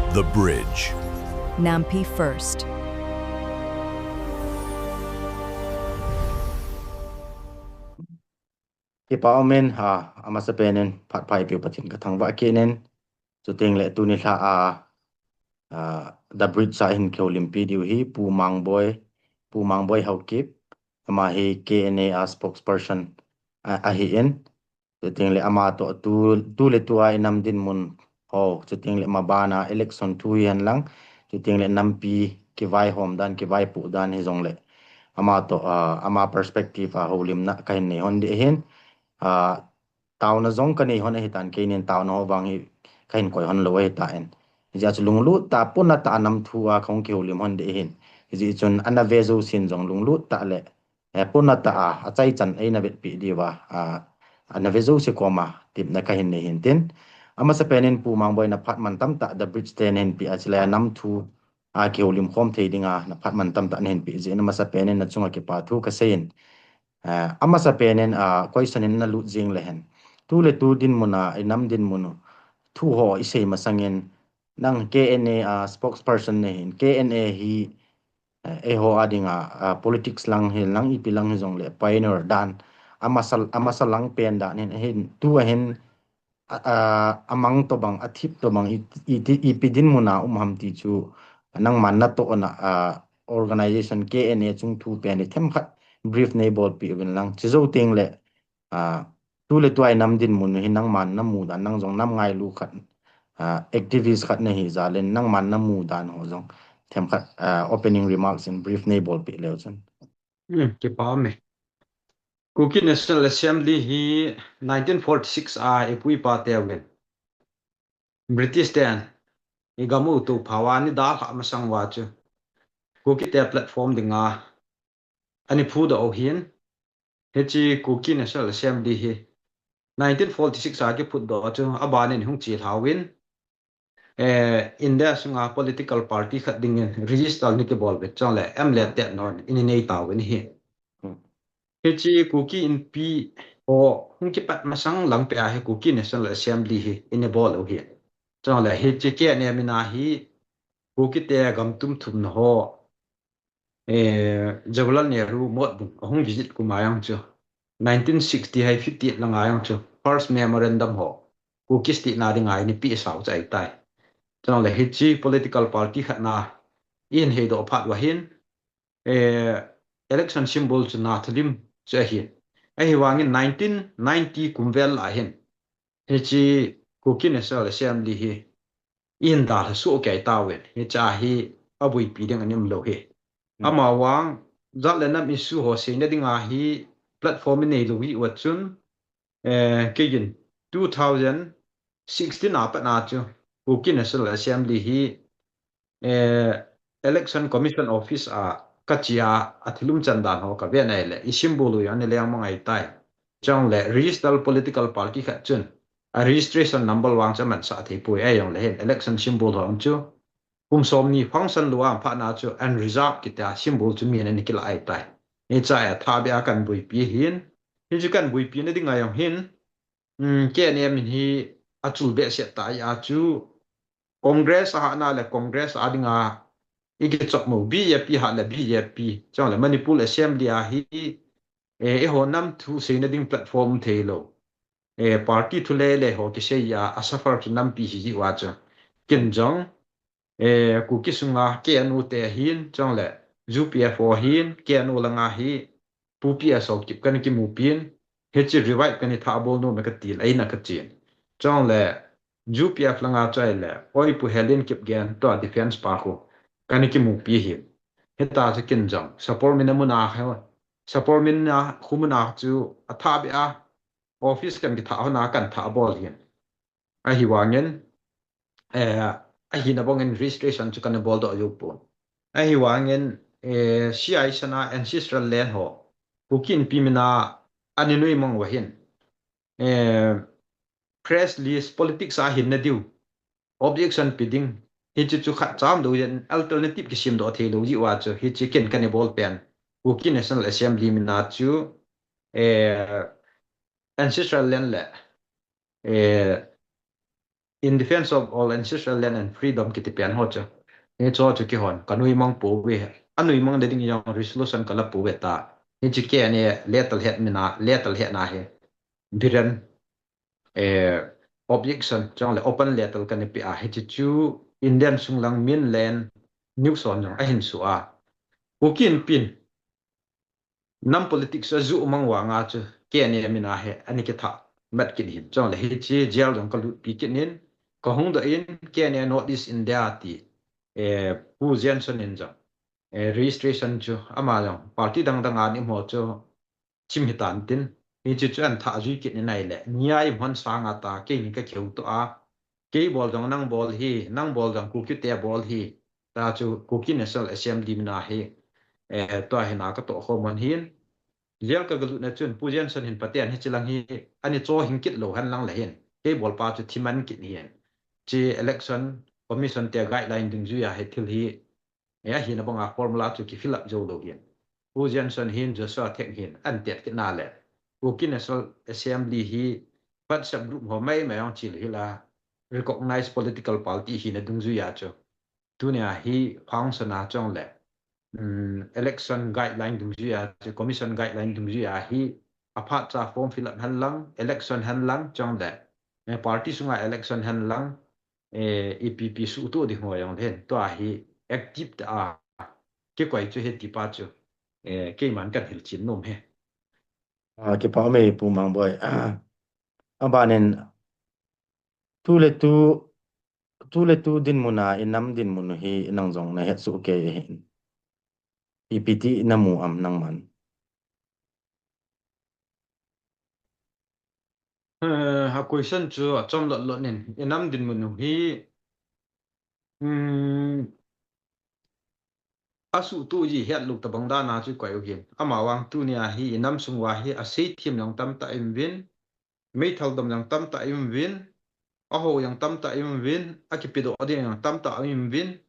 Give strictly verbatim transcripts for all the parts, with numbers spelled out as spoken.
The Bridge. Nampi First. Kipa umin, ha, amasapen in phat pha eipeu Pathen kathangvah kit in. Chuteng le tuni lha a, a, The Bridge a hin kihoulimpi diu hi Pu Mangboi, Pu Mangboi Haokip, ama hi K N A a spokesperson a, ahin. Chuteng le ama toh tu, tu le tu a inam dinmun ho, chuteng le mabana election thu hihen lang, chuteng le nampi kivaihom dan, kivaipoh dan hijongle ama toh, a, ama perspective a houlimna kahin nei hon ding ahin, a, taona jong kanei hon ahitan, keinin taona ho vang hi kahin koi hon lou ahitan. Hijeh chun lunglut tah, puna tah a nam thu a kahung kihoulim hon ding ahin. Hijeh chun ana ve jousen jong lunglut tah le, eh, puna tah a, achaichan eina vetpeh diuva, a, ana ve jouse koma tepna kahin nei hin tin. Amasapen in Pu Mangboi, naphat mantam tah The Bridge te nahin peh a, chule nam thu a kihoulim khom thei dinga naphat mantam tah nahin peh jeh in amasapen in nachunga kipa thu kasei in. Eh, amasapen in, a, question in nalut jing le hen, tu le tu dinmun a, inam dinmun thu ho isei masangin, nang K N A a spokesperson nahin, K N A hi, eh, eiho a dinga, a, politics lang hihen lang, ipi lang hijongle pioneer dan, amasa, amasa lang pen dan hin, hin, tu ahin, a, a, amang tobang, athip tobang, i, i, ipi dinmun a um ham ti chu nangman natohna, a, organization K N A chung thu pen hi themkhat brief neibolpeh uvin lang. Chujou teng le, a, tu le tu a inam dinmun hi nangman namu dan, nang jong nam ngailu khat, a, activist khat nahi jal in nangman namu dan ho jong themkhat, a, opening remarks in brief neibolpeh leu chun. Hmm, kipa ume. Kuki National Assembly hi nineteen forty-six a ipu ipa teuvin British ten igam u tuphah uva ani dalhah masang uva chu Kuki te platform dinga ani phudoh u ahin, hiche Kuki National Assembly hi nineteen forty-six a kiphutdoh chu abanin hung chelha uvin, eh, India sunga political party khat dingin register ana kibol uvin, chule M L A tet non ana nei tauvin ahi. Hmm. Hiche Kuki Inpi ho hung kipat masang lang peh a hi Kuki National Assembly hi ana bol u ahi. Chule hiche K N A min a hi Kuki te gam tum thumna ho, eh, Jawaharlal Nehru mot bung ahung visit kum a jong chu, nineteen sixty hi fifty-eight lang a jong chu first memorandum ho Kuki State na dinga eina peh sau chu ahitai. Chule hiche political party khat na ihin heidoh phat uva hin, eh, election symbol chu nathalim chu ahi. Ahivangin nineteen ninety kum vel a hin hiche Kuki National Assembly hi ihin dalha soh kei tauvin, hiche a hi abuipi ding ana um lou ahi. Hmm. Amavang jat le nam issue ho seina dinga hi platform inei lou jeh uva chun, eh, keiin two thousand sixteen a pat na chu Kuki National Assembly hi, eh, Election Commission Office a kache a, athil umchan dan ho kave nai le, i symbol u jong ana leng mang ahitai. Chule register political party khat chun a registration number vang chu amansah thei poi, ahijongle hin election symbol ho chu kum somni function lou a phat na chu unreserved kiti a symbol chu min ana kilah ahitai. Hiche a thahbeh a kahin buipi ahin, hiche kahin buipi na dinga jong hin, um, K N A min hi achul behseh tah jeh a chu Congress a hahna le Congress a dinga ikichop u, B J P hah le B J P, chule Manipur Assembly a hi, eh, eiho nam thu seina ding platform thei lou, eh, party thu lele ho kisei a, asuffer chu nampi hi jeh uva chu, ken jong, eh, Kuki sunga K N U te ahin, chule U P F O ahin, K N U langa hi Pu P S Haokip kana kimupi in, hiche revive kana thah bol nom e kati le, eina kachen. Chule U P F langa chu ahile, oi Pu Helen Kipgen toh defense pa khu kana kimupi ahi. Hita chu ken jong Sapormeina muna, Sapormeina khu muna chu athahbeh a office kana kithah hon a kana thah bol ahi. Ahivangin, eh, ahina bangin registration chu kana boldoh jou pon. Ahivangin, eh, C I S na ancestral land ho Kuki Inpi mina ana nuimang uva hin, eh, press release, politics a hinna diu objection pe ding, hiche chu khat cham dou jeh in alternative kisemdoh thei lou jeh uva chu hiche ken kana bol pen Kuki National Assembly mina chu, eh, ancestral land le, eh, In defense of all ancestral land and freedom kiti pen ho chu. Hicho chu kihon, ka nuimang pouve. A nuimang le ding jong resolution ka la pouve ta. Hichu K N A letter head mina, letter head na hi. Biren, eh, objection, chong le open letter ka na pe a. Hichu chu Indian sung lang min len news on jong ahin su a. Kuki Inpi in, nam politics a ju mang vang a chu, K N A mina hi, ani kitha, mat kit hin. Chong le hichi, jail jong ka lut pi kit nin, ka hung doh in, K N A North East India ti, eh, Pu Jenson in jong, eh, registration chu, ama jong, party dang dang a ni mo chu, chim hi tan tin, hichi chu an tha jui kit ni nai le, ni a i hmon sang a ta, kei ni ka kheu to a, kei bol jong nang bol hi, nang bol jong Kuki te bol hi, ta chu Kuki National Assembly mina hi, eh, tua hi na ka to khom hon hin. Jail ka galut na chun, Pu Jenson hin Pathen hichi lang hi, ani cho hing kit lo han lang le hin. Kei bol pa chu thiman kit hin. Chi election commission te guideline dungjuia hi thil hi, eh, ahi na banga formula chu ki fill up jo lo hin. Pu Jenson hin, Joshua Theng hin, an tet kit na le. Kuki National Assembly hi, WhatsApp group ho mai mai ong chil hi la, recognized political party hi na dungjuia chu. Tunia hi function a chong le, um, election guideline dungjuia, commission guideline dungjuia hi aphat cha form fill up han lang, election han lang chong le, eh, party sunga election han lang, eh, E P P su tu ding ho jong le hin, tua hi active ta a, kikoi chu hi ti pa chu, eh, keiman kan hil chin nom hi. Ah, kipa me Pu Mangboi. Ah, abanin, tu le tu, tu le tu dinmun a, i nam dinmun hi nang jong na het su ke hin. Ipi ti na mu am nangman. Eh, a question chu a chom lot lot nin, i nam dinmun hi, um, a su tu ji het luk ta bang dan a chu koi u hin. Ama vang tunia hi i nam sung va hi a sei thim jong tam ta im vin, meithal dom jong tam ta im vin, a ho jong tam ta im vin, a kipi doh ding jong tam ta im vin.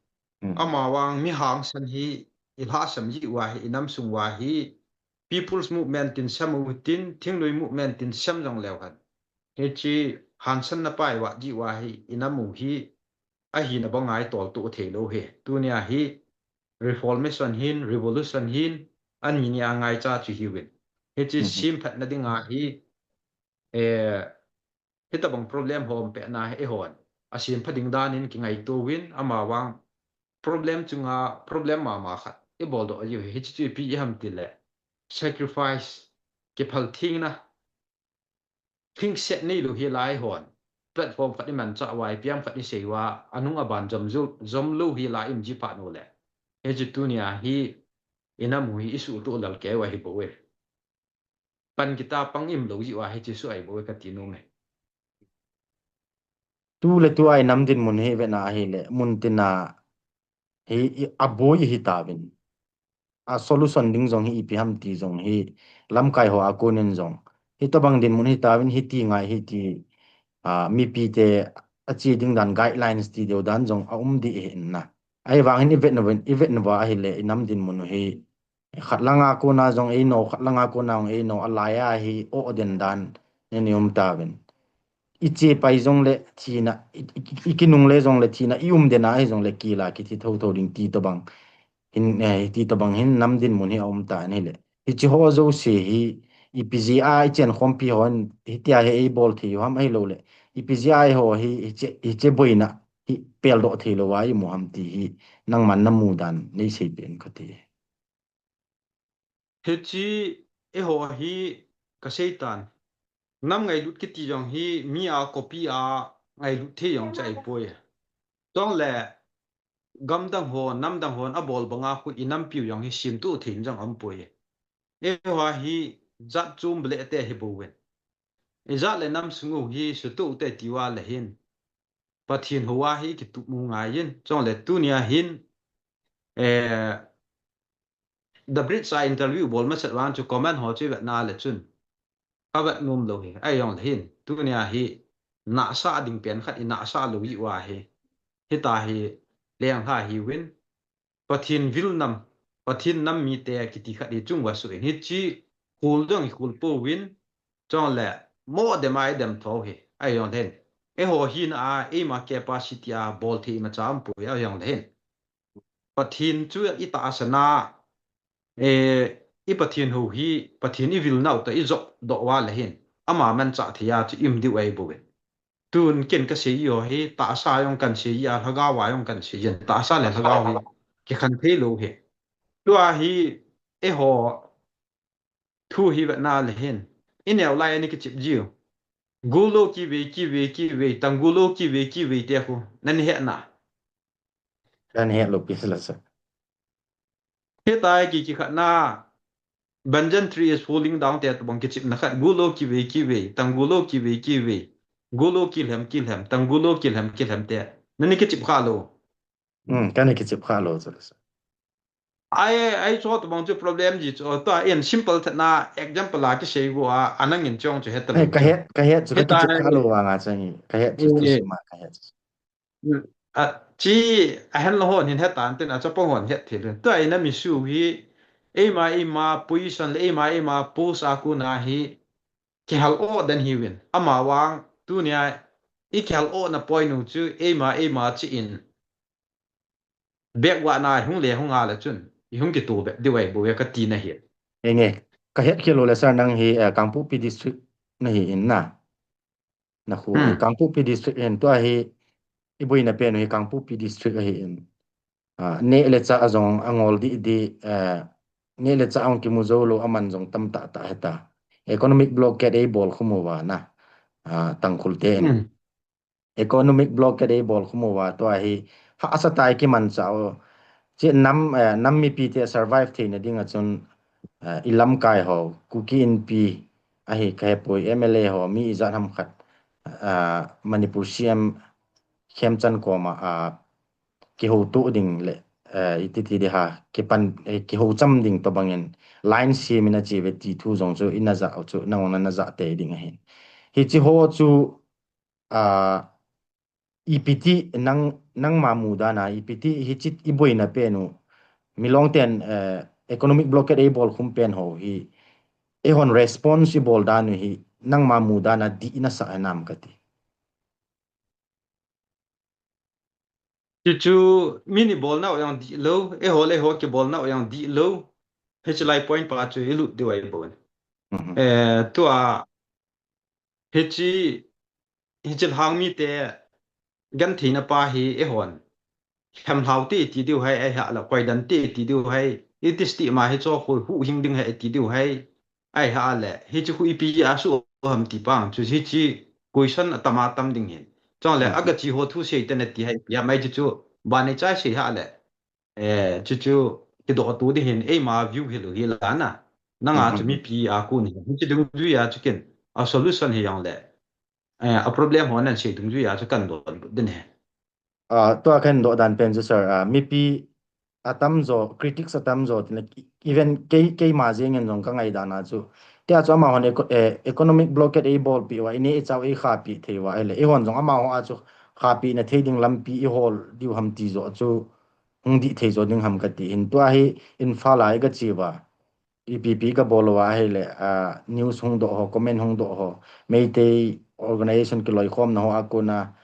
Hmm. Ama vang mi hangsan hi i lhasam ji va hi, i nam sung va hi, People's Movement tin sem u tin, Thingnoi Movement tin sem jong leu han. Hichi hangsan na pai va ji va hi, i nam u hi, ahi na bang ngai tol tu thei lo hi. Tunia hi, reformation hin, revolution hin, ani ni a ngai cha chu hi vin. Hichi Mhm. sim phat na ding a hi, eh, hita bang problem hom pe na hi hon. A sim pha ding dan in ki ngai tu vin, ama vang problem chunga problem ma ma khat. I bol doh ji hi, hichi chu ipi i ham ti le. Sacrifice, ki phal thing na, thing set nei lo hi lai hon. Platform khat i man cha va, i piam khat i sei va, a nung a ban jom zu, jom lo hi lai im ji pha no le. Hichi tunia hi, i nam u hi i su tu lal ke va hi bo e. Pan kita pang im lo ji va hichi su ai bo e ka ti nom e. Tu le tu a i nam dinmun hi ve na hi le, mun tin a hi, i, a boi hi ta vin. A solution ding jong hi ipi ham ti jong hi lamkai ho a kon in jong. Hi to bang dinmun hi ta vin, hi ti ngai hi ti, a, mipi te a chi ding dan guidelines ti deu dan jong a um di hi in na. Ai vang hin i vet na vin, i vet na va hi le i nam dinmun hi khat langa kona jong ei no, khat langa kona jong ei no, a lai a hi o den dan ne ni um ta vin. I che pai jong le thina, i, i, i kinung le jong le thina, i um den a hi jong le kila ki thi tho tho ding ti to bang. Hin, eh, ti to bang hin nam dinmun hi a um ta ni le. Hichi ho jo se hi, ipi ji a i chen khom pi hon, hitia hi ei bol thei u ham ahi lo le. Ipi ji a hi ho hi, hiche, hiche boina, hi pel doh thei lo a i mu ham ti hi, nangman na mu dan, nei sei pen ka ti. Hichi eiho hi ka sei tan. Nam ngailut kiti jong hi mi a copy a ngailut thei jong chai poi. Chong le gam dang ho, nam dang ho a bol banga khu i nam piu jong hi sim tu thei jong um poi. Eiho hi jat chum ble te hi bo ven. I jat le nam sung u hi su tu te ti va le hin. Pathen ho a hi ki tu mu ngai in. Chong le tunia hin, eh, The Bridge a interview bol masat vang chu comment ho chu i vet na le chun. A vet nom lo hi, ai jong le hin. Tunia hi, nasa ding pen khat i nasa lo i va hi. Hita hi, leng hla hi vin. Pathen vil nam, Pathen nam mi te kiti khat hi chung va su in. Hichi, khul jong i khul po vin. Chong le, mo dem ai dem tho hi. Ai jong le hin. eiho hina a, eima capacity a bol thei imacha aumpoi, ahijongle hin Pathen chu i tahsan a, eh, i Pathen hou hi, Pathen i vilnau toh i jopdoh uva le hin, ama manchah thei a chu i um diu ahi bouve. Tun ken kasei u hi, tahsa jong kahin sei a, lhagao a jong kahin sei in, tahsa le lhagao hi kikhen thei lou hi. Tua hi, eiho thu hi vetna le hin, i neo lai a ana kichep jiu. Golou kivei, kivei, kivei, tang golou kivei, kivei te khu, nani hetna. Kahin het lou pi la sir. Hitia ki, kikhatna, banyan tree is falling down te tobang kichepna khat, golou kivei, kivei, tang golou kivei, kivei, golou kilhem, kilhem, tang golou kilhem, kilhem te. Nani kichep kha lou. Hmm, kana kichep kha lou chu la sir. Ai, ai chu tobang chu problem ji chu, tua in simple thetna example a kisei u a, anangin chong chu het ta lou. Ka het, ka het chu ka kichep kha lou vanga chang, ka het chu, tu sima ka het chu. A, chi, ahen lou hon hin het tan tin, achapang hon het thei lou. Tua ina mi su hi, eima, eima position le eima, eima post a kona hi, kihal o den hiuvin. Ama vang, tunia, i kihal o na point u chu, eima, eima chi in. Backward na hung le hung a le chun, i hung kitoh be, diu ahi bouve ka tina hi. Enge, ka het khel lou le sir nang hi, eh, Kangpokpi district na hi in na. Na khu hi Kangpokpi district hin tua hi i boina pen hi Kangpokpi district ahi in. Ah, neh le chah a jong angol di di, eh, neh le chah a jong kimu jou lou aman jong tam tah tah heta. Economic blockade ei bol khum uva na. Ah, Tangkhul te in. Economic blockade ei bol khum uva tua hi hahsa tah a kimanchah u. Chi nam, eh, nam mipi te survive theina ding a chun, eh, i lamkai ho, Kuki Inpi ahi ka hepoi, M L A ho, mi ijat ham khat, eh, Manipur C M Khemchand koma, ah, kihoutoh ding le, eh, iti ti di ha, kipan, eh, kihoucham ding tobang in line sem in ache uve ti thu jong chu ina ja u chu, nang jong nana ja tei ding ahin. Hichi ho chu, ah, ipi ti nang, nangma mudan a, ipi ti hichi i boina pen u, Milong ten, eh, economic blockade ei bol khum pen ho hi, eihon response i bol dan u hi, nangma mudan a dih nasa hinam kati. Chuchu min i bolna u jong dih lou, eiho le eiho kibolna u jong dih lou. Hichi lai point pa chu i lut diu ahi bouve. Eh, tua, hichi, hichi lhang mite gentheina pa hi eihon lhemlhau te ti diu hai, ahi a le koidan te ti diu hai, iti sti ma hicho khu huhhing ding hai ti diu hai. Ahi a le, hichi khu ipi a su ham ti pang, chu hichi question atam atam ding hin. Chong le, aga chi ho thu sei te na ti hai pi a mai chu chu, ban nei chai sei ha le. Eh, chu chu, kidoh tu ding hin, eima view hi lou hi la na. Nanga chu mipi a kun hi, hichi dungjui a chu ken, a solution hi jong le. Eh, a problem ho nan sei dungjui a chu kan don ding hi. Ah, tua kahin doh dan pen chu sir, ah, mipi atamjo, critics atamjo, tin le, even kei, keima jeng in jong ka ngaidan a chu. Tia chu amahon eco-, eh, economic blockade ei bolpi uva, i neh i chah u ei khahpi thei uva, ahile, eihon jong amaho a chu khahpina thei ding lampi i hol diu ham ti jo chu, hung dih thei jo ding ham kati hin. Tua hi Imphal a i ka che uva. Ipi ipi ka bol uva ahile, ah, news hung doh ho, comment hung doh ho, Meitei organization kiloikhomna ho a kona,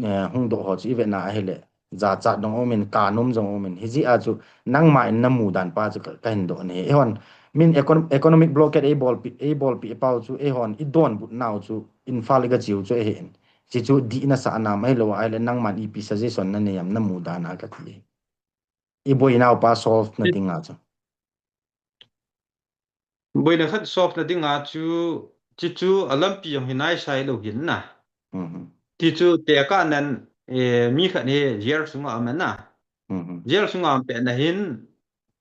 eh, hung doh ho chu i vetna ahile, jachat jong um in, kanom jong um in, hijeh a chu nangma in na mudan pa chu ka, kahin doh nahi. Eihon, min econ-, economic blockade ei bolpi, ei bolpi pau chu, eihon i donbut nau chu, Imphal i ka che u chu ahi in. Chi chu dih nasa nam ahilou ahile, nangman ipi suggestion na nei am na mudan a kati. I boinau pa solve na ding a chu. Boina khat solve na ding a chu, chi chu a lampi jong hi naisai lou hin na. Ti chu tekah nan, eh, mi khat hi jail sunga um na. Jail sunga um pet na hin,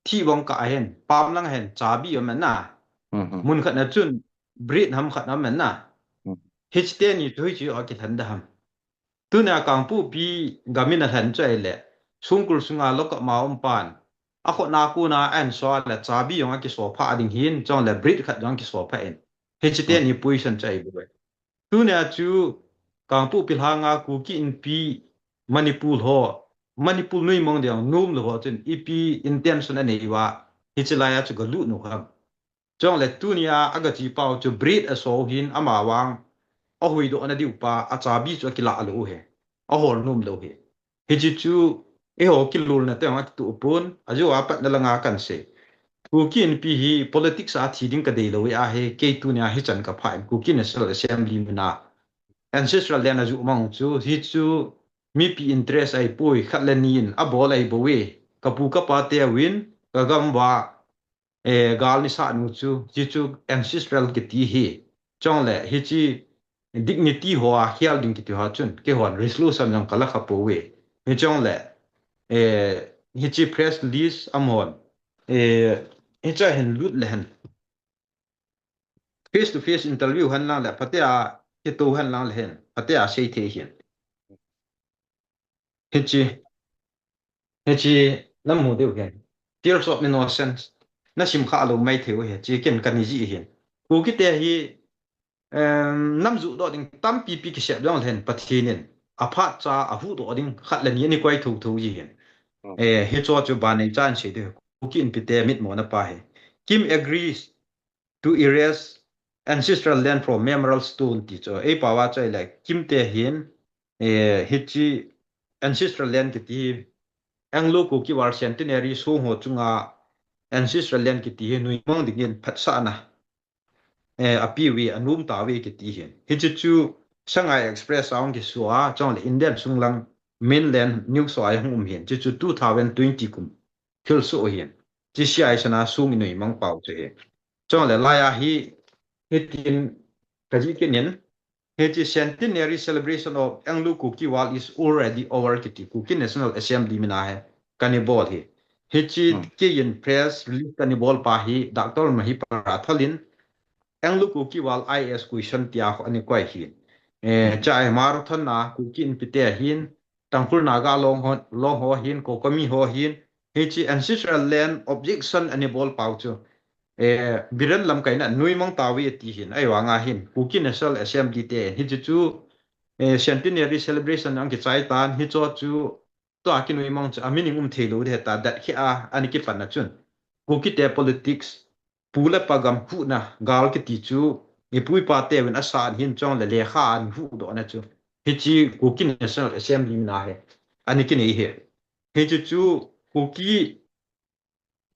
thih bang kah hin, pam lang hin, chabi um na. Mun khat na chun, bread ham khat um na. Hichi teni chu hichi a kilhen da ham. Tunia Kangpokpi gam in alhen chu ahile, songkul sunga lockup ma um pan, akhut na kona ahin so le, chabi jong akiso pha ding hin, chong le bread khat jong akiso pha in. Hichi teni position chu ahi bouve. Tunia chu Kangpokpi lhanga Kuki Inpi Manipur ho, Manipur nuimong ding nom lou ho chun ipi intention anei uva, hichi lai a chu galut u ham. Chong le tunia aga che pau chu bread aso hin ama vang. ahoidoh na diu pa, achabi chu akilah lou u hi. Ahol nom lou u hi. Hichi chu, eiho kilolna te hung akitu pon, ajo a patna langa kan sei. Kuki Inpi hi politics a thi ding kadei lou u ahi, kei tunia hichan kaphah in, Kuki National Assembly mina ancestral land ajoh mang chu, hichu mipi interest ahipoi, khat le ni in abol ahi bou e, kapu kapa teuvin, kagam uva, eh, gal neisah nu chu, hichu ancestral kiti hi. Chule, hichi dignity hoa khel ding kiti ho chun, keihon resolution jong kala kha pou e. Hichule, eh, hichi press release amahon, eh, hicha hin lut le hen, face to face interview hen lang le, phatea kitou hen lang le hen, phatea sei thei hin. Hichi, hichi, namu diu hin. Tears of Innocence. Nasim kha lou maithei u hichi, ken kana ji hin. Kukite hi, em, nam judoh ding tampi pi kisei dong le hen, Pathen in aphat cha ahuhdoh ding khat le ni ana koi thotho ji hin. Eh, hicho chu banei chan sei diu. Kuki Inpi te mitmona pa hi. Kim agrees to erase ancestral land from memorial stone ti chu. Ei pao a chu ahile, Kim te hin, eh, hichi ancestral land kiti hi, Anglo Kuki War Centenary song ho chunga ancestral land kiti hi nuimang dingin phatsahna, eh, apeuve, anom tauve kiti hin. Hichi chu Shanghai Express a hung kiso a, chule Indian sunglang mainland news a hung um hin. Hichi chu two thousand twenty kum thilsoh ahin. Hichi C I S na song inuimang pau chu hi. Chule laiya hi, hitin kajih kit in, hichi centenary celebration of Anglo Kuki War is already over kiti Kuki National Assembly mina hi kana bol hi. Hichi keiyin press release kana bol pa hi Doctor Mahi Parathal in Anglo Kuki War I S question tia ho ana koi hin. Eh, cha ai marathon na Kuki Inpi te hin, Tangkhul Naga Long ho, Long ho hin, COCOMI ho hin, hichi ancestral land objection ana bol pau chu. Eh, Biren lamkaina nuimang tauve ti hin, ahivanga hin, Kuki National Assembly te hin, hichi chu, eh, centenary celebration a kichai tan, hicho chu, tua kinuimang chu, a meaning um thei lou ding ahi ta, dat khi a, ana kipan a chun. Kukite politics, pu le pa gam huhna gal kiti chu, ipu ipa teuvin asah hin chule lekha a ana huhdoh na chu. Hichi Kuki National Assembly mina hi, ana kinei hi. Hichi chu Kuki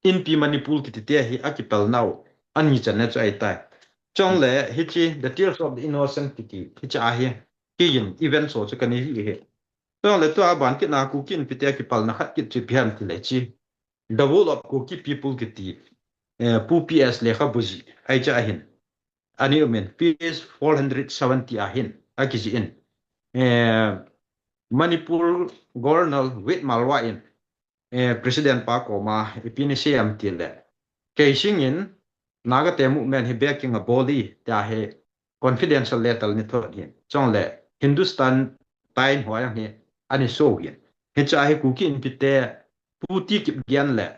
Inpi Manipur kiti te hi akipel nau, ani channa chu ahitai. Chule hichi The Tears of the Innocent kiti, hichi ahi, keiyin event so chu kana hi hi. Chule tua ban kit na Kuki Inpi te kipelna khat kit chu ipi ham tile hichi The Woe of Kuki People kiti, eh, Pu P S lekhabu jih, ahi cha ahin. Ani umin, page four hundred seventy ahin, akijih in. Eh, Manipur Governor Wit Malwa in, eh, President pa koma, ipi ana sei am tile, Keishing in, Naga te movement hi backing abol e, tia hi confidential letter ana thot hin. Chule Hindustan Times ho a jong hi ana so hin. Hicha hi Kuki Inpi te Pu T Kipgen le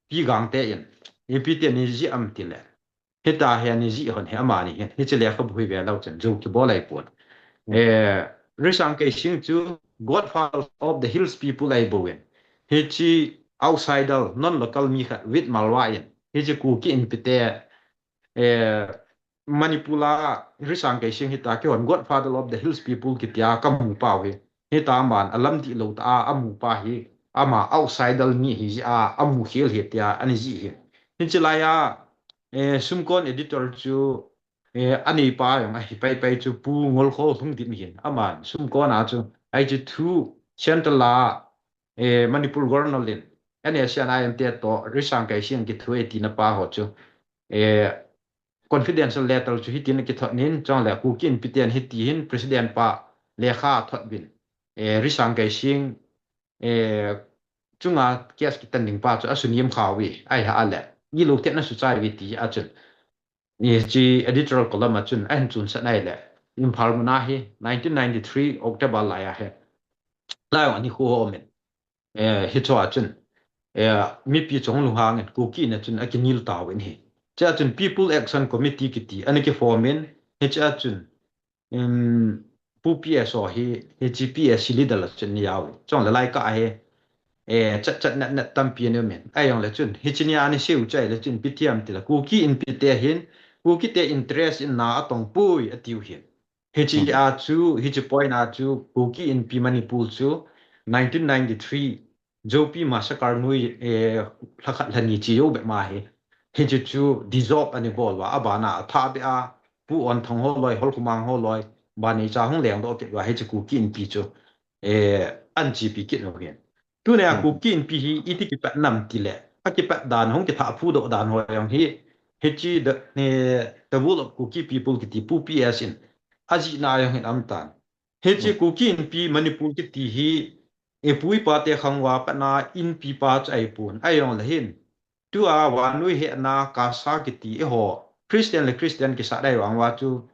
Pi Gangte in, ipi ti ana jih am tile, hitia hi ana jih hon hi amani hin, hichi lekhabu hi ve leu chun, jou kibol ahipon. Eh, Risang Keishing chu Godfather of the Hills People ahi bou in. Hichi outsider, non-local mi khat, Wit Malwa in. Hichi Kuki Inpi te, eh, Manipur a Risang Keishing hitia keihon Godfather of the Hills People kitia kamu pau hi. Hitia aman alam dihlou tah a amu pa hi, ama outsider mi ahi jeh a amu khel ahi tia ana jih hi. Hichi laiya, eh, Sumkon editor chu, eh, anei pa jong ahi paipai chu Pu Ngolkhollhungdim hin. Aman Sumkon a chu, ahi chu thu central a, eh, Manipur Governor in, N S C N I M te toh Risang Keishing kithoe tina pa ho chu, eh, confidential letter chu hitin akithot in, chule Kuki Inpi ten hiti hin President pa lekha athot uvin, eh, Risang Keishing, eh, chunga case kitan ding pa chu asunem khauve, ahi a le, ilou thet na suchai uve ti a chun, hichi editorial column a chun ahin chunsah nai le, Imphal muna hi nineteen ninety-three October laiya hi, lai ani khu ho min. Eh, hicho a chun, eh, mipi chunga lunghang in Kuki na chun akinel tauvin hi. Hicha chun People Action Committee kiti ana kiform in, hicha chun, um, Pu P S ho hi, hichi P S C leader la chun ana jaovin. Chule lai kah hi, eh, chat chat nat nat tampi ana um in. Ahijongle chun, hichi nia ana seiu chu ahile chun, ipi ti ham tile, Kuki Inpi te hin, Kuki te interest in na atong poi atiu hin. Hiche a chu, hiche point a chu Kuki Inpi Manipur chu nineteen ninety-three Zopi massacre nui, eh, lhakhat lhani chi jou bep ma hi. Hiche chu dissolve ana bol uva, abana athah beh a, Pu Onthang holoi, Holkhomang holoi, banei cha hung lengdoh kit uva, hiche Kuki Inpi chu, eh, ana chepi kit u hin. Tunia Kuki Inpi hi iti kipat nam tile, akipat dan, hung kithah phudoh dan ho jong hi, hiche the, eh, the Will of Kuki People kiti Pu P S in ajihna jong hin aum tan. Hiche Kuki Inpi Manipur kiti hi, ipu ipa te khang uva patna inpi pa chu ahipon, ahijongle hin, tua vannoi hehna CASA kiti eiho Christian le Christian kisat dai vang uva chu,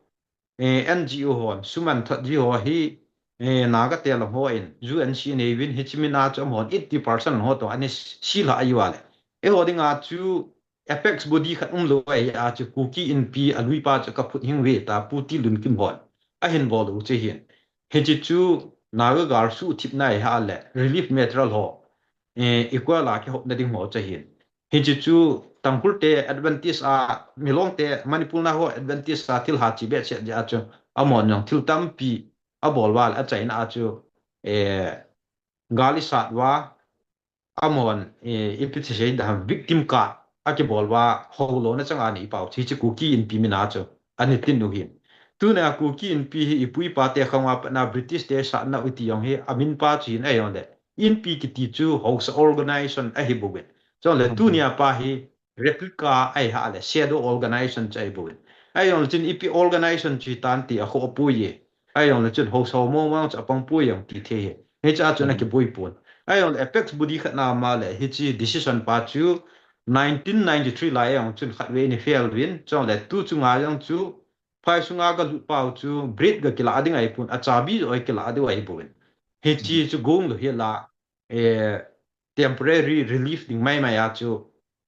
eh, N G O hon suman thot ji ho hi, eh, Naga te lam hon U N C neiyuvin, hiche mina chu amahon eighty percent ho toh ana silha ahiuva le, eiho dinga chu apex body khat umlou ahi a chu Kuki Inpi alui pa chu kaphut hing uve tia Pu T. Lunkim hon ahin bol u chu hin. Hiche chu Naga gal suhthipna ahi a le relief material ho, eh, equal a kihopna ding ho chu hin. Hiche chu Tangkhul te advantage a, Milong te Manipur na ho advantage a thil ha chi behseh jeh a chu amahon jong thil tampi abol uva le achaina a chu, eh, gal isat uva, amahon, eh, ipi ti sei ding ham, victim card akibol uva, houlou na chang a nei pau, hiche Kuki Inpi mina chu ana tin u hin. Tunia Kuki Inpi hi ipu ipa te khang uva patna British te satna u ti jong hi amin pa chu hin ahijongle, Inpi kiti chu haosa organization ahi bouvin. Chule tunia pa hi replica ahi a le, shadow organization chu ahi bouvin. Ahijongle chun ipi organization chu hitam ti akhoh poi e. Ahijongle chun haosa mong mong chu apang poi jong ti thei hi. Hiche a chun akiboi pon. Ahijongle apex body khat na ma le, hiche decision pa chu nineteen ninety-three lai a jong chun khatvei ana fail uvin. Chule tu chunga jong chu phai sunga galut pau chu bread ga kilah ding ahipon, achabi joh kilah ding ahi bouvin. Hiche chu gong lou hi la, eh, temporary relief ding maimai a chu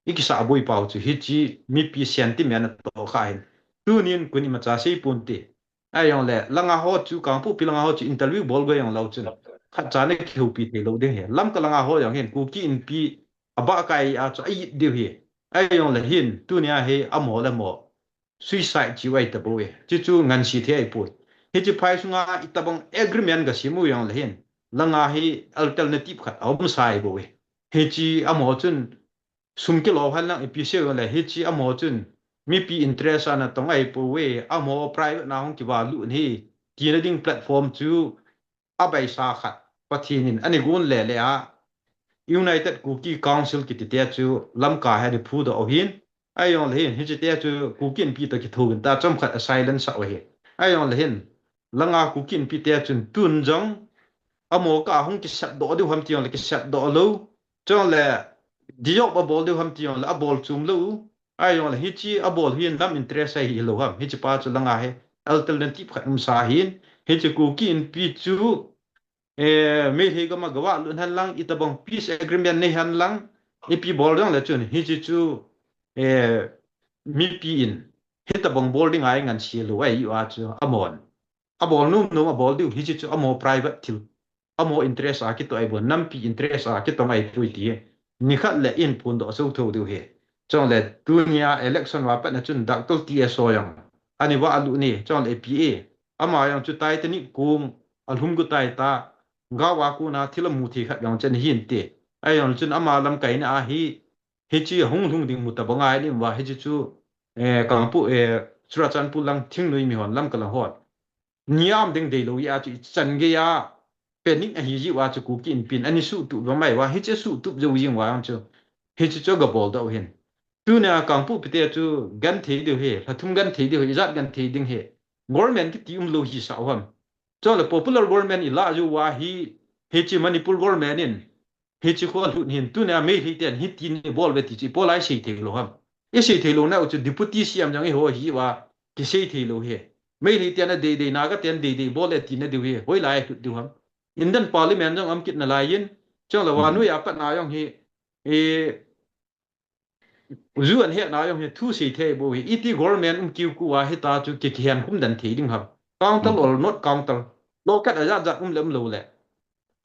ikisah boi pau chu hiche mipi sentiment atoh kha hin. Tunin kon imacha sei ponte. Ahijongle langa ho chu, Kangpokpi langa ho chu interview bol go jong lou chun, khatcha na kihoupi theilou ding hi. Lamka langa ho jong hin Kuki Inpi abah kai a chu a-it diu hi. Ahijongle hin tunia hi amaho le amaho suicide chi uva ahi tabou e. Hiche chu ngansi thei ahipoi. Hiche phai sunga itobang agreement gasem u jongle hin, langa hi alternative khat aumsa ahi bou e. Hiche amaho chun sum kilo hen lang, ipi sei jongle, hiche amaho chun mipi interest a natong ahipoi, amaho private na hung kivalut hi tina ding platform chu abaisa khat Pathen in ana gon le le a, United Kuki Council kiti te chu Lamka hi ana phudoh u hin. Ahijongle hin, hiche te chu Kuki Inpi toh kithouvin tia chomkhat a silence sah u ahi. Ahijongle hin, langa Kuki Inpi te chun tun jong amaho kah a hung kisepdoh diu ham ti jongle kisepdoh lou. Chule dissolve abol diu ham ti jongle abol chom lou. Ahijongle hiche abol hin lam interest ahi lou ham. Hiche pa chu langa hi alternative khat umsa hin. Hiche Kuki Inpi chu, eh, Meitei gam a gavalut hen lang, itobang peace agreement nei hen lang, ipi bol jongle chun hiche chu, eh, mipi in hitobang bol ding a ngansi lou ahi uva chu amahon abol nom nom abol diu, hiche chu amaho private thil, amaho interest a kitoh ahi bou, nampi interest a kitong ahipoi ti nikhat le ihin phondoh soh thou diu hi. Chule tunia election uva patna chun Doctor T S O jong ana valut e, chule P A ama jong chu Titanic kong alhum got tai ta, gao a kona thil amu thei khat jong chu ana hinte. Ahijongle chun ama lamkaina a hi, hiche hung lhung ding mu tabang ahi lem uva, hiche chu, eh, Kangpokpi, eh, Churachandpur lang thingnoi mihon, Lamka lang hon niam ding deilou jeh a chu ichan gei a panic ahi jeh uva chu Kuki Inpi in ana suhtup uva mai uva, hiche suhtup jou jing uva jong chu hiche chu gabol doh u hin. Tunia Kangpokpi te chu genthei diu hi, lhathum genthei diu hi, ijat genthei ding hi. Government kiti umlou hisah u ham. Chule popular government ilah jou uva hi, hiche Manipur government in hiche kho alhut hin, tunia Meitei ten hitin ibol uve ti chu ipi lai sei thei lou ham. Isei thei lou nau chu Deputy C M jong eiho hi uva, kisei thei lou hi. Meitei ten adei dei, Naga ten dei dei bol e tina diu hi, hoilai alhut diu ham. Indian Parliament jong aum kit nalai in, chule vannoi a patna jong hi, eh, U N hetna jong hi thu sei thei bou hi, iti government um kiu kiu a hita chu ki, kihen khum den thei ding ham. Counter or not counter. Lo khat ajat jat um le um lou le.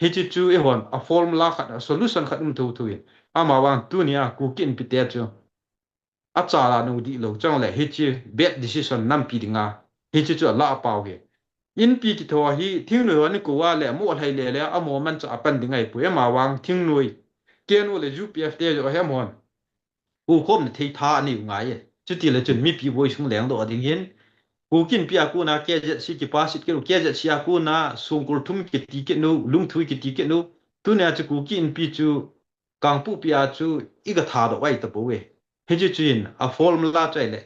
Hiche chu eihon a formula khat, a solution khat um thou thou in. Ama vang tunia Kuki Inpi te chu achal a nou dih lou chang le, hiche bad decision nampi dinga hiche chu ala pau hi. Inpi kitho hi thingnoi ho ni ko a le mo lhai le le amo man cha apan ding ahi poi, ama vang thingnoi K N O le U P F te jo he mon. U khom na thei tha ani u ngai e. Chuti le chun mipi voi sung leng do ding hin. Kuki Inpi a kona K Z C kipasit kit u, K Z C a kona sungkul thum kiti kit nu, lungthui kiti kit nu. Tunia chu Kuki Inpi chu Kangpokpi a chu i ka tha do ai ta poi. Hichi chu hin a formula chai le.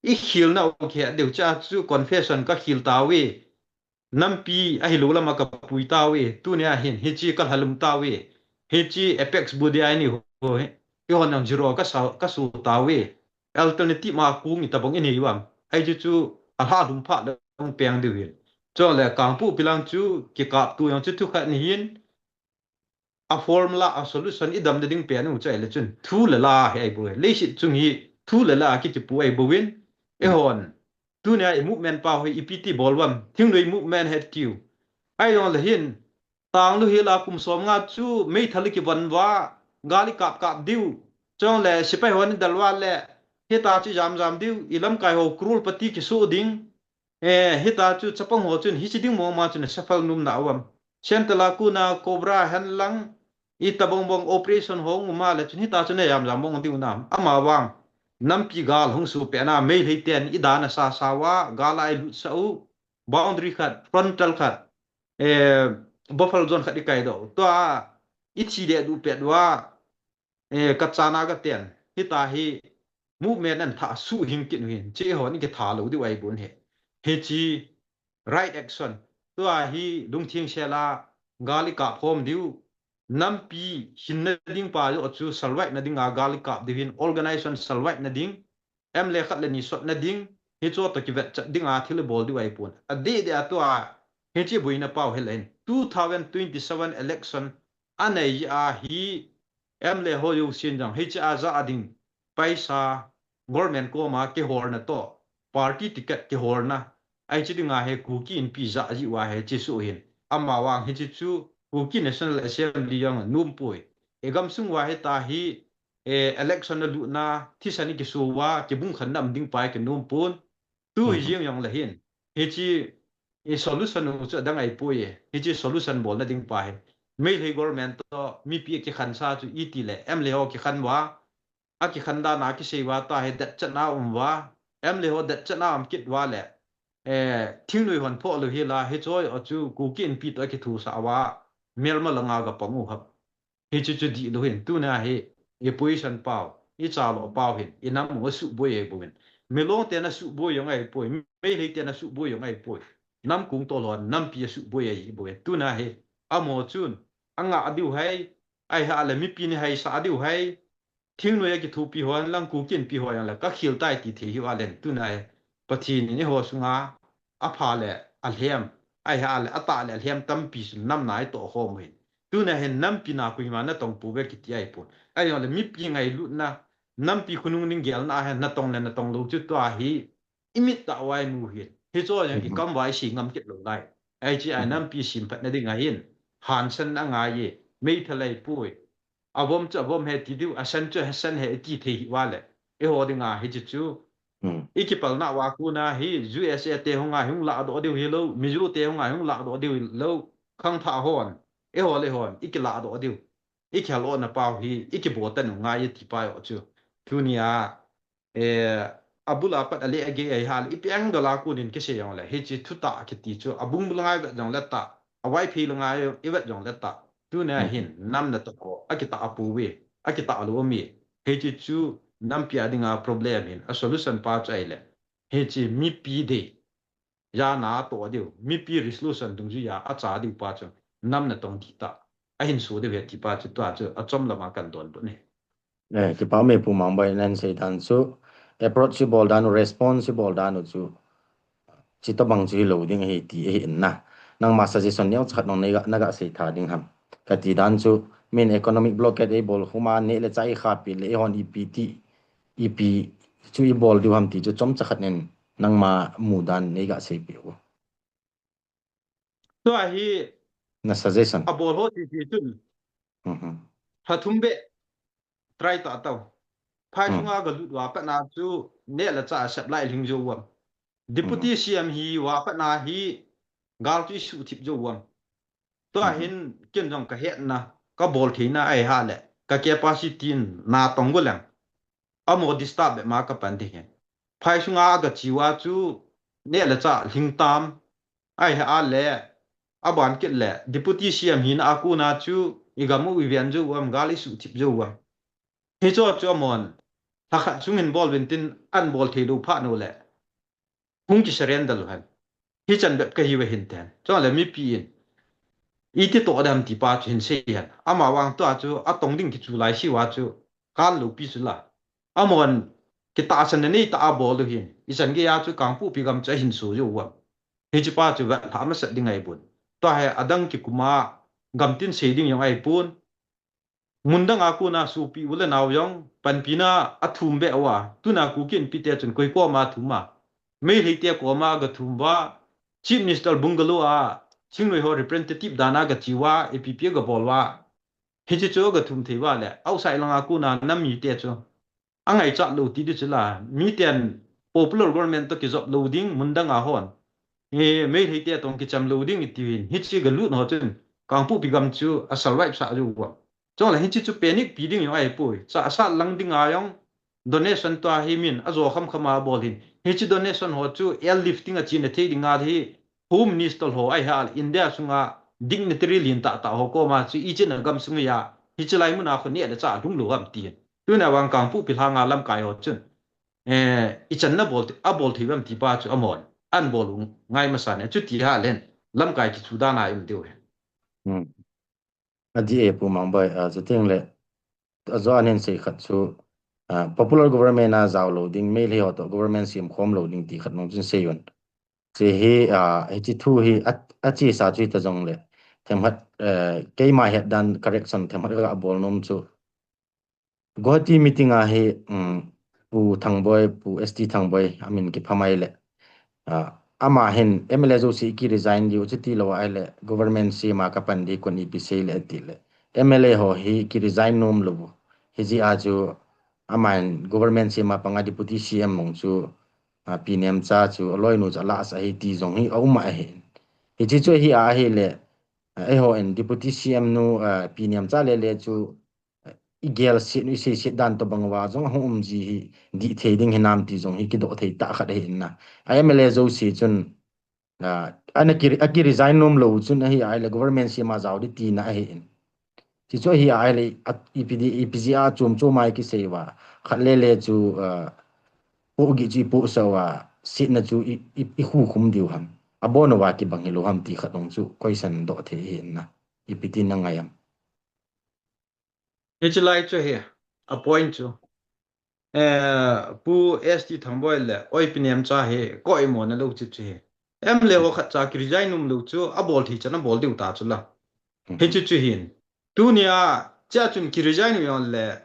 I khil na u khe deu cha chu confession ka khil ta we. Nampi ahi lo lama ka pui ta we. Tunia hin hichi ka lhalum ta we. Hichi apex budi ai ni ho. Hi hon ang zero ka sa ka su ta we. Alternative ma kung i ta bang i nei wam. Ai chu chu a lhalum pha le peng deu hin. Chule Kangpokpi lang chu kikap tu yang chu thu khat ni hin. A formula, a solution i damna ding pen u chai le chun thu le la hi ai bou e. Leiset chung hi thu le la a kichipu ai bou in. Eihon tunia i movement pa hoi ipi ti bol uvam, thingnoi movement het kiu. Ahi jong le hin tanglu hi la kum som nga chu meithal i kivon uva, gal i kap kap diu. Chule sepai hon i dal uva le hita chu jam jam diu, i lamkai ho crorepati kisu ding. Eh, hita chu chapang ho chun hichi ding mong ma chun a safal num na uvam. Central a kona Cobra hen lang, i ta bong bong operation ho ngum a le chun hita chun a jam jam bong diu nam. Ama vang nampi gal hung su pe na Meitei ten i dan a sa sa uva, gal a i lut sa u, boundary khat, frontal khat, eh, buffer zone khat i kai do. Tua i thi de du pet uva, eh, ka chana ka ten. Hita hi movement an tha su hing kit u hin. Chi hon i kitha lo diu ai bun he. Hichi right action. Tua hi lungthim sela gal i kap khom diu. Nampi hinna ding pa jo chu salvai na ding a gal i kap diu hin, organization salvai na ding. M L A khat le ni sot na ding. Hicho to kivet chat ding a thil i bol diu ai pun. A de de a tua hichi buina pau he len. Two thousand twenty-seven election a nei a hi M L A ho yo sin jang hichi a ja a ding. Paisa, government koma kihorna to, party ticket kihorna, ai chi dinga he Kuki Inpi ja ji uva he chi su hin. Ama vang hichi chu Kuki National Assembly jong num poi. E gamsung uva hita hi, eh, election a lutna, thisan i kisu uva, kibung khan nam ding pai ki num pun. Tu hi jing jong le hin. Hichi i solution u chu adang ai poi e. Hichi solution bol na ding pa hi. Meitei government to mipi a kikhan sa chu i ti le M L A ho kikhan uva. A kikhan dan a kisei uva ta hi det chan a um uva. M L A ho det chan a um kit uva le. Eh, thingnoi hon pho lo hi la, hicho a chu Kuki Inpi to a kithu sa uva. Melma langa ga pang u hap. Hichi chu di lo hin. Tunia hi, i position pau, i cha lo pau hin. I nam u a su boi ai bou hin. Milong te na su boi jong ai poi. Meitei te na su boi jong ai poi. Nam kung to lo, nampi a su boi ai bou hin. Tunia hi, amo chun, anga a diu hai, ai ha le mipi ni hai sa a diu hai. Thingnoi a kithupi ho lang Kuki Inpi ho jong le ka khil tai ti thei hi uva len. Tunia hi Pathen in eiho sunga a pha le a lhem, ai ha le a ta le a lhem tampi sun nam nai to khom hin. Tunia hin nampi na koima na tong pu ve kiti ai pun. Ai jong le mipi ngailutna, nampi khonung ning gelna a hin na tong le na tong lo chu tua hi i mit ta uva i mu hin. Hicho jong i kam uva i si ngam kit lo lai. Ai chi ai nampi simphat na ding a hin. Hansan a ngai e. Meithal ai poi. A vom chu a vom he ti diu, a san chu a san he ti thei hi uva le. Eiho dinga hichi chu. I kipalna uva kona hi U S A te hunga hung la do diu hi lo, Mizo te hunga hung la do diu hi lo, khangthah hon. Eiho le hon, i kila do diu. I khel o na pau hi, i kibo ta nu ngai ti pa jo chu. Tunia, eh, a bul a pat a le a ge ai hal, i piang do la konin kisei jong le. Hichi thutah kiti chu, a bung bul ngai vet jong le ta, a Vaiphei le ngai i vet jong le ta. Tunia hin, nam na to ko, a kita a pu ve, a kita a lo mi. Hichi chu, nampi a dinga problem hin, a solution pa chu ai le. Hichi mipi de. Jana to diu, mipi resolution dungjuia a cha diu pa chu, nam na tong ti ta. A hin su diu he ti pa chu, tua chu, a chom lama kan don bu ne. Eh, kipa me Pu Mangboi nan sei dan chu, approach si bol dan u, response si bol dan u chu, chi tabang chu hi lo ding ahi ti ahi in na. Nangma suggestion neo chakhat nong nei ga, na ga sei tha ding ham. Ka ti dan chu, min economic blockade ei bol huma ne le cha i kha pi le ei hon ipi ti, ipi chu i bol diu ham ti chu chom chakhat nen nangma mu dan nei ga sei pi u. Tua hi na suggestion. A bol ho ti ti chun. Mhm. Pha thum be try ta tau. Phai sunga ga lut uva pat na chu ne la cha sep lai ling jo uam. Deputy C M hi uva pat na hi gal chu isuhthip jou uvam. Tua hin ken jong kahetna, kabol theina ahi hale, ka capacity in natong goleng. Amaho disturb be ma kapan ding ahi. Phai sunga agache uva chu neh le chah lhingtam ahi hale, aban kit le Deputy C M hina akona chu igam u iven jou uvam, gal isuhthip jou uvam. Hicho chu amahon lhakhat sung hin bol uvin tin, ahin bol thei lou phat uleh hung kisurrender lou hen. Hichan bep kahiuve hin ten. Chule mipi in iti toh dem ti pa chu hin sei hen. Amavang tua chu atong ding kichu lai siuva chu kal lou pi chu la. Amahon kitahsan nei tah a bol u hin, ichan geiya chu Kangpokpi gam chu ahin so jou uvam. Hiche pa chu vetlhah masat ding ahipon. Tua hi adang kikuma gamtin sei ding jong ahipon. Mundang a kona sopi u le nao jong panpina athum be uva, tuna Kuki Inpi te chun koi koma thum a, Meitei te koma agathum uva, Chief Minister bungalow a Singnoi ho representative dan a agache uva, A P P agabol uva. Hiche chu agathum thei uva le, outside langa kona nam mite chu angaichat lou ti di chu la, miten popular government toh kijop lou ding, mundang a hon. Meitei te toh kicham lou ding iti hin, hiche galut ho chun Kangpokpi gam chu asurvive sah jou uvam. Chule hiche chu panic pi ding jong ahipoi. Chahsat lang dinga jong donation tua hi min ajo khamkham a bol hin, hiche donation ho chu airlifting a chena thei dinga hi Home Minister ho ahi hale, India sunga dignitary lentah tah ho koma chu ichan a gamsung a hiche lai muna khu neh le chah lhung lou ham ti hin. Tuna vang Kangpokpi lhanga lamkai ho chun, eh, ichan na bol, abol thei uvam ti pa chu amahon ahin bol u ngai masa ne, chuti hale lamkai kichu dan a um diu ahi. Adih e Pu Mangboi, a, chuteng le, ajo ahin sei khat chu, a, popular government a jao lou ding, Meitei ho toh government sem khom lou ding ti khat nung chun sei un. Hiche hi, a, hiche thu hi a, achesa chu hita jongle, themkhat, eh, keima het dan correction themkhat kabol nom chu. Guwahati meeting a hi, um, Pu Thangboi, Pu S T Thangboi, amin kipha mai le. A, ama hin M L A jouse kiresign diu, chuti lou ahile government sem a kapan ding kon ipi sei le ati le. M L A ho hi kiresign nom lou. Hijeh a chu aman government sem a panga Deputy C M mong chu, a, Pi Nemcha chu aloinu chu alah sah ahi ti jong hi aum ahi. Hiche chu hi ahile, a, eihon Deputy C M nu, a, Pi Nemcha lele chu igel set u, isei set dan tobang uva jong ahung um ji hi dih thei ding hinam ti jong hi kidoh thei tah khat ahi in na. A M L A jouse chun, a, ana ki, akiresign nom lou chun ahi ahile government sem a jao ding tina ahi in. Hichu ahi ahile, a, ipi di, ipi jeh a chom chom a ikisei uva. Khat lele chu, a, pohgih chu ipohsah uva, setna chu i, i, ikhukhum diu ham. Abon uva kibang hilou ham ti khat jong chu question doh thei ahi in na. Ipi ti nangai am. Hiche lai chu hi, a point chu. Eh, Pu S T Thangboi le, oi Pi Nemcha hi, koima na lou chu chu hi. M L A ho khat cha kiresign nom lou chu, abol thei chan abol diu ta chu la. Hichu chu hin. Tunia, chea chun kiresign u jongle,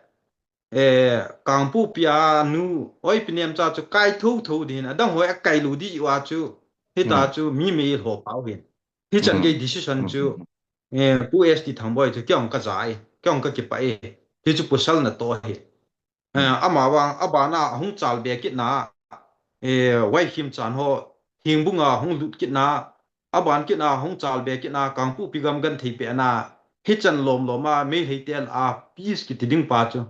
eh, Kangpokpi a nu, oi Pi Nemcha chu kai thotho ding hin, adang ho akai lou diu a chu, hita chu mi mei lhou pau hin. Hichan gei decision chu, eh, Pu S T Thangboi chu kei jong kaja e, kei jong kakipah e. Hichu pasal natoh ahi. Eh, amavang, abana ahung chalbe kitna, eh, Vaikhemchan ho, Hengbung a hung lut kitna, aban kitna, ahung chalbe kitna, Kangpokpi gam genthei pehna, hichan lom lom a, Meitei te lah a, peace kiti ding pa chu.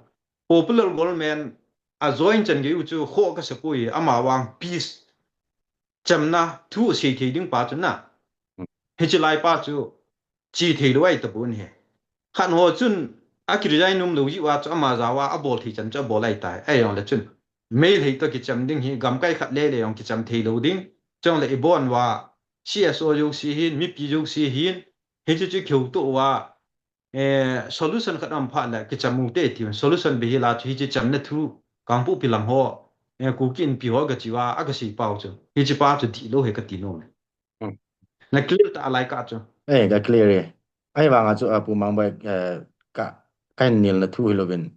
Popular government a join chan gei u chu, kho kasa poi, amavang, peace. Chamna thu sei thei ding pa chu na. Hiche lai pa chu che thei lou ahi tapon ahi. Khat ho chun akiresign nom lou jeh uva chu ama jao a abol thei chan chu abol ahi tai. Ahijongle chun Meitei toh kicham ding hi gamkai khat lele jong kicham thei lou ding. Chule ibon uva C S O jouse hin, mipi jouse hin, hichu chu kihouto uva, eh, solution khat aum phat le kicham u te ti. Solution beh hi la chu hiche chamna thu Kangpokpi lang ho, eh, Kuki Inpi ho gache uva, agasei pau chu. Hiche pa chu dih lou ahi kati nom e. Na clear ta alai ka chu. Eh, ka clear e. Ahivanga chu, a, Pu Mangboi, eh, ka, ka hin nilna thu hilouvin.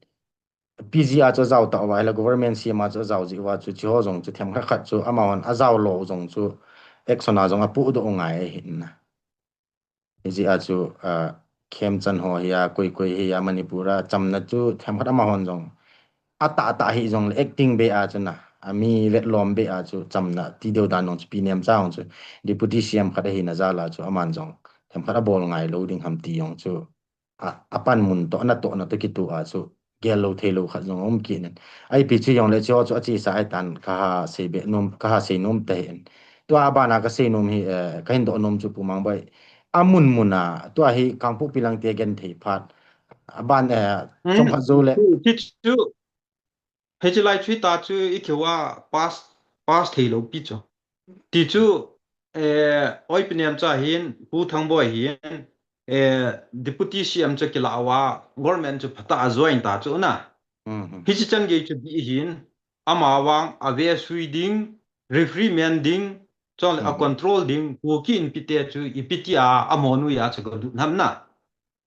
P G a chu ajao tauva, ahile government C M a chu ajao jeh uva chu, hiche ho jong chu themkhat khat chu, amahon ajao lou jong chu, action a jong apohdoh u ngai ahi in na. Hijeh a chu, a, Khemchand ho hi a, koi koi hi a, Manipur a, chamna chu themkhat amahon jong. Atah tah hijongle acting beh a chu na. a mi vetlom be a chu chamna ti deu dan nong chu Pi Nemcha hong chu Deputy C M khat ahi na jal a chu aman jong themkhat abol ngai lou ding ham ti jong chu a, a panmun toh, a natohna toh kitoh a chu gel lou thei lou khat jong um kit in. Ipi chu jong le chu chu a chesa ahi tan ka ha sei be nom, ka ha sei nom ta hen. Tua bana ka sei nom hi, eh, ka hin doh nom chu Pu Mangboi. A mun mun a, tua hi Kangpokpi lang te gen thei phat. A ban, eh, chom khat jou le. Chu, chu, chu, Hiche lai chu hita chu i keu a pass, pass thei lou pi chu. Ti chu, eh, Oi Pi Nemcha hin, Pu Thangboi hin, eh, Deputy C M chu kila uva, government chu phatah a join ta chu na. Mhm. Hiche chan gei chu dih hin, ama vang a ve sui ding, referee man ding, chule a control ding, Kuki Inpi te chu ipi ti a, a mo nu ya chu ka lut ham na.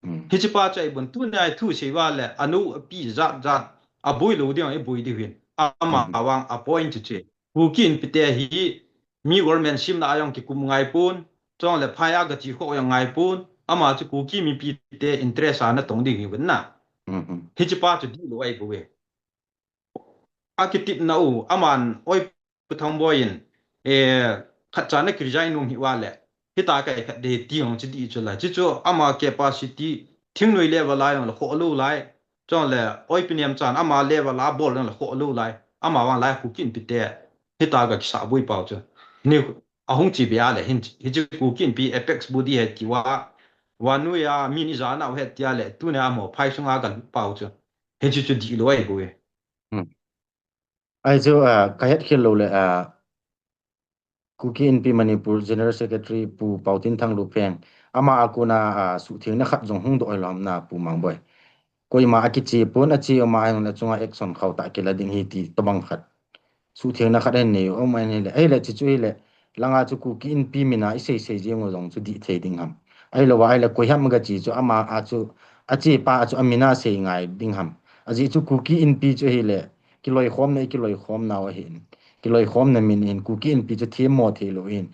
Mm. Hiche pa chu ahi bon, tunia i thu sei uva le, a nu a pi jat jat, a boi lou ding, a boi ding hin. Ama vang a point chu che. Kuki Inpi te hi, mi government simna a jong kikum ngai pon, chule phai a gachi kho jong ngai pon, ama chu Kuki mipi te interest a na tong ding hi bon na. Mm-hmm. Hiche pa chu dih lou ahi bou e. A kitepna u, aman, Oi Pu Thangboi in, eh, khat cha na ki resign nom hi uva le, hita kai khat ding ti jong chu dih chu lai. Chu chu ama capacity, thingnoi level a jong le kho lou lai. Chule, Oi Pi Nemchan ama level a bol jong le kho lou lai. Ama vang lai Kuki Inpi te, hita ka kisa boi pau chu. Ni, a hung chi be a le, hin, hiche Kuki Inpi apex body ahi ti uva, vannoi a min i ja nau ahi ti a le, tunia mo phai sunga ka lut pau chu. Hiche chu dih lou ahi bou e. Hmm. Ahi chu, ah, ka het khel lou le, ah, Kuki Inpi Manipur General Secretary Pu Paotinthang Lupheng, ama a kona, ah, suhthengna khat jong hung doh lou ham na Pu Mangboi. Koima a kiche pon, a che um a ahile chunga action khauh tah kila ding ahi ti tobang khat. Suhthengna khat ahin nei u, um ahin le, ahile chu chu hile, langa chu Kuki Inpi mina i sei sei jeng u jong chu dih thei ding ham. Ahilou va, ahile koi ham ka che chu ama a chu, a che pa a chu a mina sei ngai ding ham. Ajeh chu Kuki Inpi chu hile, kiloikhomna, i kiloikhomna u ahin. Kiloikhomna min in Kuki Inpi chu themmo thei lou in.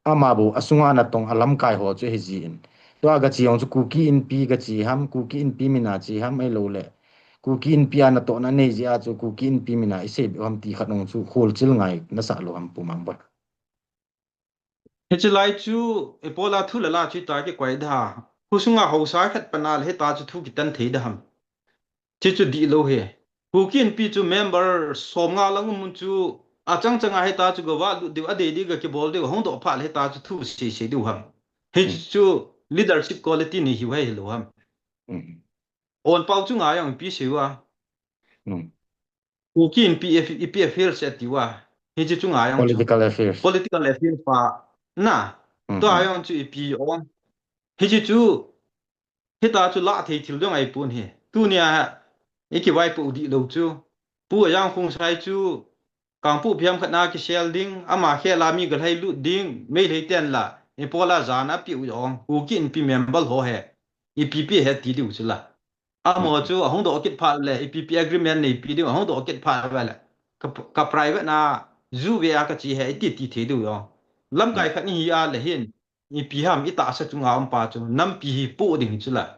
Ama bou a sunga na tong a lamkai ho chu ahi jin. Tua ka che jong chu Kuki Inpi ka che ham, Kuki Inpi mina che ham ahilou le. Kuki Inpi a natohna nei jeh a chu Kuki Inpi mina i sei be ham ti khat jong chu holchil ngai na sah lou ham Pu Mangboi. Hiche lai chu, i pol a thu le la chu hita kikoi da. Kho sunga haosa khat pan a le hita chu thu kitan thei da ham. Chu chu dih lou hi. Kuki Inpi chu member som nga lang um chu a chang chang a hita chu gava lut diu a dei dei ga kibol diu hung doh phat le hita chu thu sei sei diu ham. Hichu leadership quality nei hiu ahi lou ham. Hmm. On pau chu ngai jong ipi sei uva. Hmm. Kuki Inpi, P F, P F Hills a ti uva. Hiche chu ngai jong chu. Political affairs. Political affairs pa. Na. Hmm. Tua jong chu ipi jong. Hiche chu Hita chu lah thei thil dong ahi pon hi. Tunia i kivaipoh dih lou chu. Pu Ajang Khongsai chu Kangpokpi ham khat na kisel ding, ama khel a mi galhai lut ding, Meitei ten la, i pol a jan a piu jong, Kuki Inpi member ho hi, ipi pi hi ti diu chu la. Amaho chu ahung doh kit phat le, ipi pi agreement nei pi diu, ahung doh kit phat ve le. Ka, ka private na, ju ve a ka che hi, iti ti thei diu jong. Lamkai khat ni hi a le hin, ipi ham i tahsa chunga um pa chu nampi hi poh ding chu la.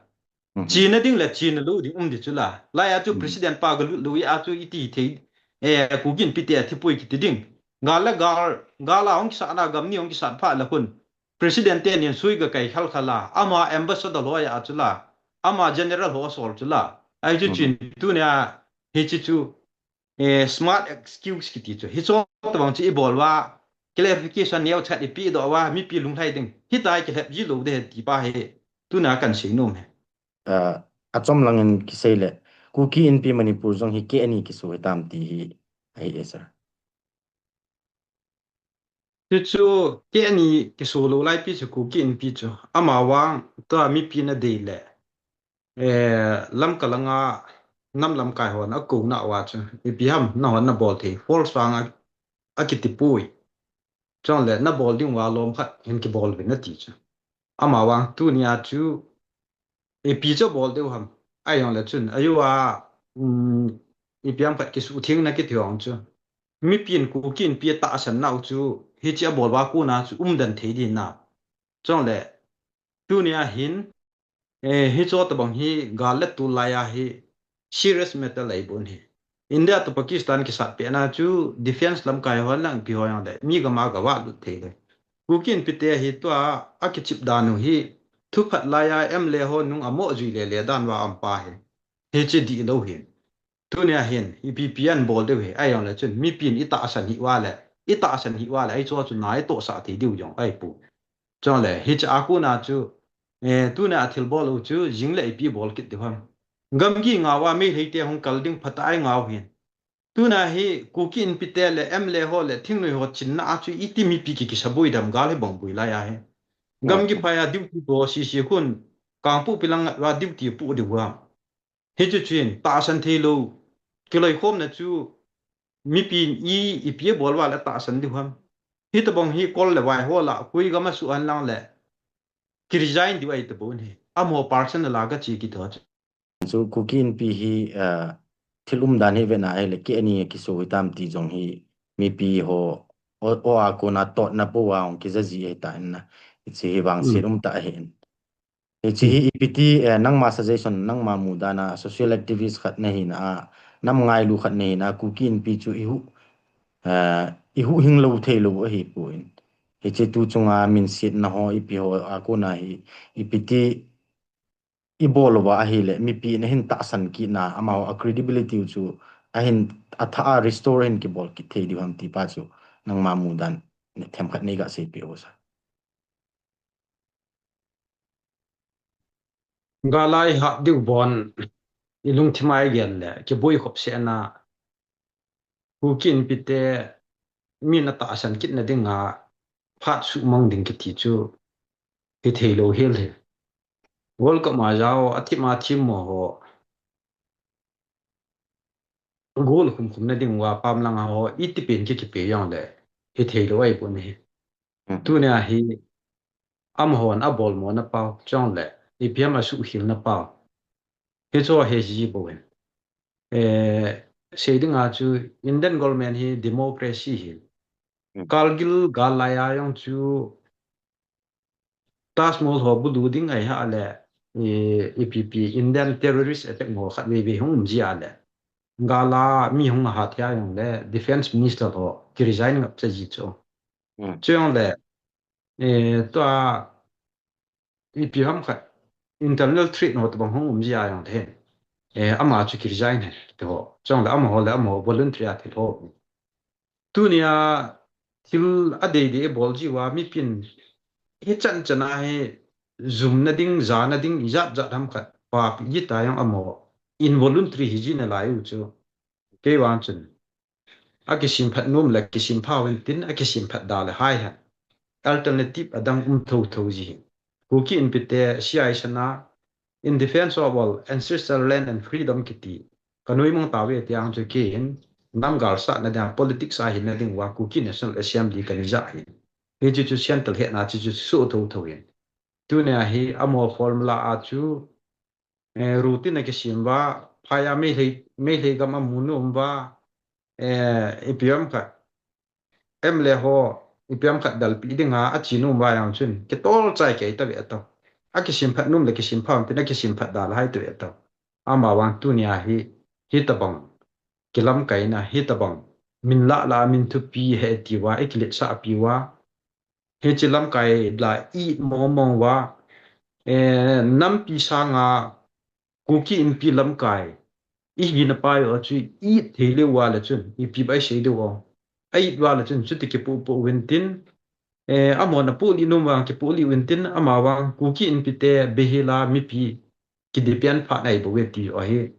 Mhm. Chena ding le chena lou ding um ding chu la. Lai a chu, mhm, president pa galut lou a chu iti thei, eh, Kuki Inpi te a thipui kiti ding. Gal le gal, gal a hung kisat na gam ni hung kisat phat le khun. President te nin sui gakai khal khal a. Ama ambassador ho a chu la. Ama general ho sol chu la. Ahi chu, mhm, chin tunia hiche chu eh, smart excuse kiti chu. Hicho tabang chu i bol uva, clarification neo chat i pe doh uva, mipi lunglhai ding. Hita kilhep ji lou ding ti pa hi, tuna kan sei nom hi. Ah, achom lang in kisei le, Kuki Inpi Manipur jong hi keini kisu hitam ti hi, ahi e sir. Chu chu keini kisu lou lai pi chu Kuki Inpi chu. Ama vang, tua mipi na dei le. Eh, Lamka langa nam lamkai hon akou na uva chu, ipi ham nahon nabol thei, force vang a, akiti poi. Chule nabol ding uva lom khat hin kibol uvin ati chu. Ama vang tunia chu, ipi chu bol diu ham. Ahi jongle chun, ahiuva, um, ipi ham khat kisuhthengna kiti hong chu. Mipin Kuki Inpi tahsan nau chu, hiche abol uva kona chu umden thei ding na. Chule, tunia hin, eh, hicho tabang hi gal le tol lai a hi serious matter ahi bon hi. India to Pakistan kisat pehna chu defense lamkai ho lang pi ho jong le mi gam a gava lut thei le. Kuki Inpi te hi tua akichip dan u hi thuphat lai a M L A ho nung amo jui le le dan va am pa hi. Hiche di lo hi. Tunia hin, ipi pi an bol deu hi, ahi jong le chun, mipin itahsan hi uva le, itahsan hi uva le, ahi chu chu nai tohsah thei diu jong, ahi pu. Chule, hiche a kona chu, eh, tunia thil bol u chu, jing le ipi bol kit diu ham. Gamgi ngau a, Meitei te hung kal ding phatah a ingau hin. Tunia hi, Kuki Inpi te le, M L A ho le, thingnoi ho chinna a chu, iti mipi ki kisabui dam gal hi bang bui lai ahi. Gamgi phai a duty po sisi hun, Kangpokpi lang a duty pu diu ham. Hichu chun, tahsan thei lou, kiloikhomna chu, mipin i, ipi abol uva le tahsan diu ham. Hitobang hi kol le vai ho lah, koi gam a suh hen lang le, ki resign diu ahi tabou ahi. Amaho personal a gache kit ho chu. Chu Kuki Inpi hi, ah, thil umdan hi vena ahile, kei ani kiso hitam ti jong hi, mipi ho, o, o a kona totna po a hung kija ji ahi tan na. Hiche hi vangset um tah ahi. Hiche hi ipi ti, eh, nangma suggestion, nangma mudan a, social activist khat nahina a, nam ngailu khat nahina, Kuki Inpi chu ihuh, eh, ihuhhing lou thei lou ahipoi. Hiche tu chunga minsetna ho, ipi ho a kona hi, ipi ti ibol uva ahile, mipin ahin tahsan kitna, amaho a credibility u chu, ahin athah a restore ahin kibol kit thei diu ham ti pa chu, nangma mudan, themkhat nei gasei peh o sa. Gal a ihat diu bon, ilungthim a igel le, kiboi khop seh na, Kuki Inpi te, min atahsan kitna dinga, phat suhmang ding kiti chu, hithei lou hel hi. World Cup ma jao, athim athim mo ho, goal khum khum na ding uva pam lang a ho, iti pen ki kipe jong le, hithei lou ahi pon ahi. Tunia hi, amahon abol mo na pau, chule, ipi ham asuhkhel na pau. Hichu hi ji bou hin. Eh, sei dinga chu Indian government hi democracy hi. Kargil gal lai a jong chu Taj Mahal ho budu ding ahi ha le, eh, ipi pi Indian terrorist attack mo khat vei vei hung um ji a le. Gal a mi hung ahat hia jong le, defense minister ho ki resign ngap cha ji chu. Chu jong le, eh, tua ipi ham khat, internal threat ho tobang hung um ji a jong le. Eh, ama chu ki resign hen, ti ho. Chule amaho le amaho voluntary a thil ho. Tunia thil adei dei bol ji uva mipin hichan chan a hi jumna ding, jana ding, ijat jat ham khat, papi ji ta jong amaho involuntary hi ji nalai u chu. Kei vang chun. Akisemphat nom le kisempha uvin tin, akisemphat da le hai hen. Alternative adang um tho tho ji hin. Kuki Inpi te C I S na, in defense of all ancestral land and freedom kiti. Ka nuimang tauve ti ang chu kei hin, nam galsatna dinga politics a hinna ding uva Kuki National Assembly kana ja hin. Hichu chu central hetna chu chu so tho tho hin. Tunia hi amaho formula a chu, eh, routine a kisem uva, phai a Meitei, Meitei gam a mu nom uva, eh, ipi ham khat, M L A ho, ipi ham khat dalpi dinga, achi nom uva jong chun, kitol chai kei tave tau. Akisemphat nom le kisempha um tin, akisemphat da le hai tave tau. Ama vang tunia hi, hitabang, kilamkaina, hitabang, min lah lah, min thupi he ti uva, ikiletsah pi uva, hiche lamkai la i mong mong uva, eh, nampi sanga Kuki Inpi lamkai, i hina pai u chu i thei le uva le chun, ipi bai sei diu o. Ai uva le chun, chuti kipu pu uvin tin, eh, amahon apu li nom vang kipu li uvin tin, ama vang Kuki Inpi te beihel a mipi ki depend phat nai bou ve ti u ahi,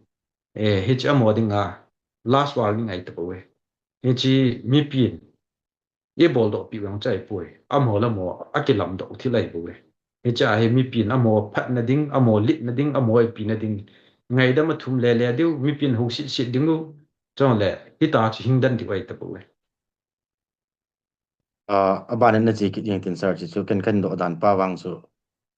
eh, hiche amaho dinga last warning ahi tabou ve. Hiche mipin, ibol doh pi vang chai poi. Amaho le amaho, akilam doh thil ahi bou ve. Hiche a hi mipin amaho phatna ding, amaho litna ding, amaho ipi na ding. Ngaidam athum le le diu, mipin houset set ding u. Chule, hita chu hingdan diu ahi tabou ve. Ah, aban in nache kit jeng tin sir, chu ken kahin doh dan pa vang chu.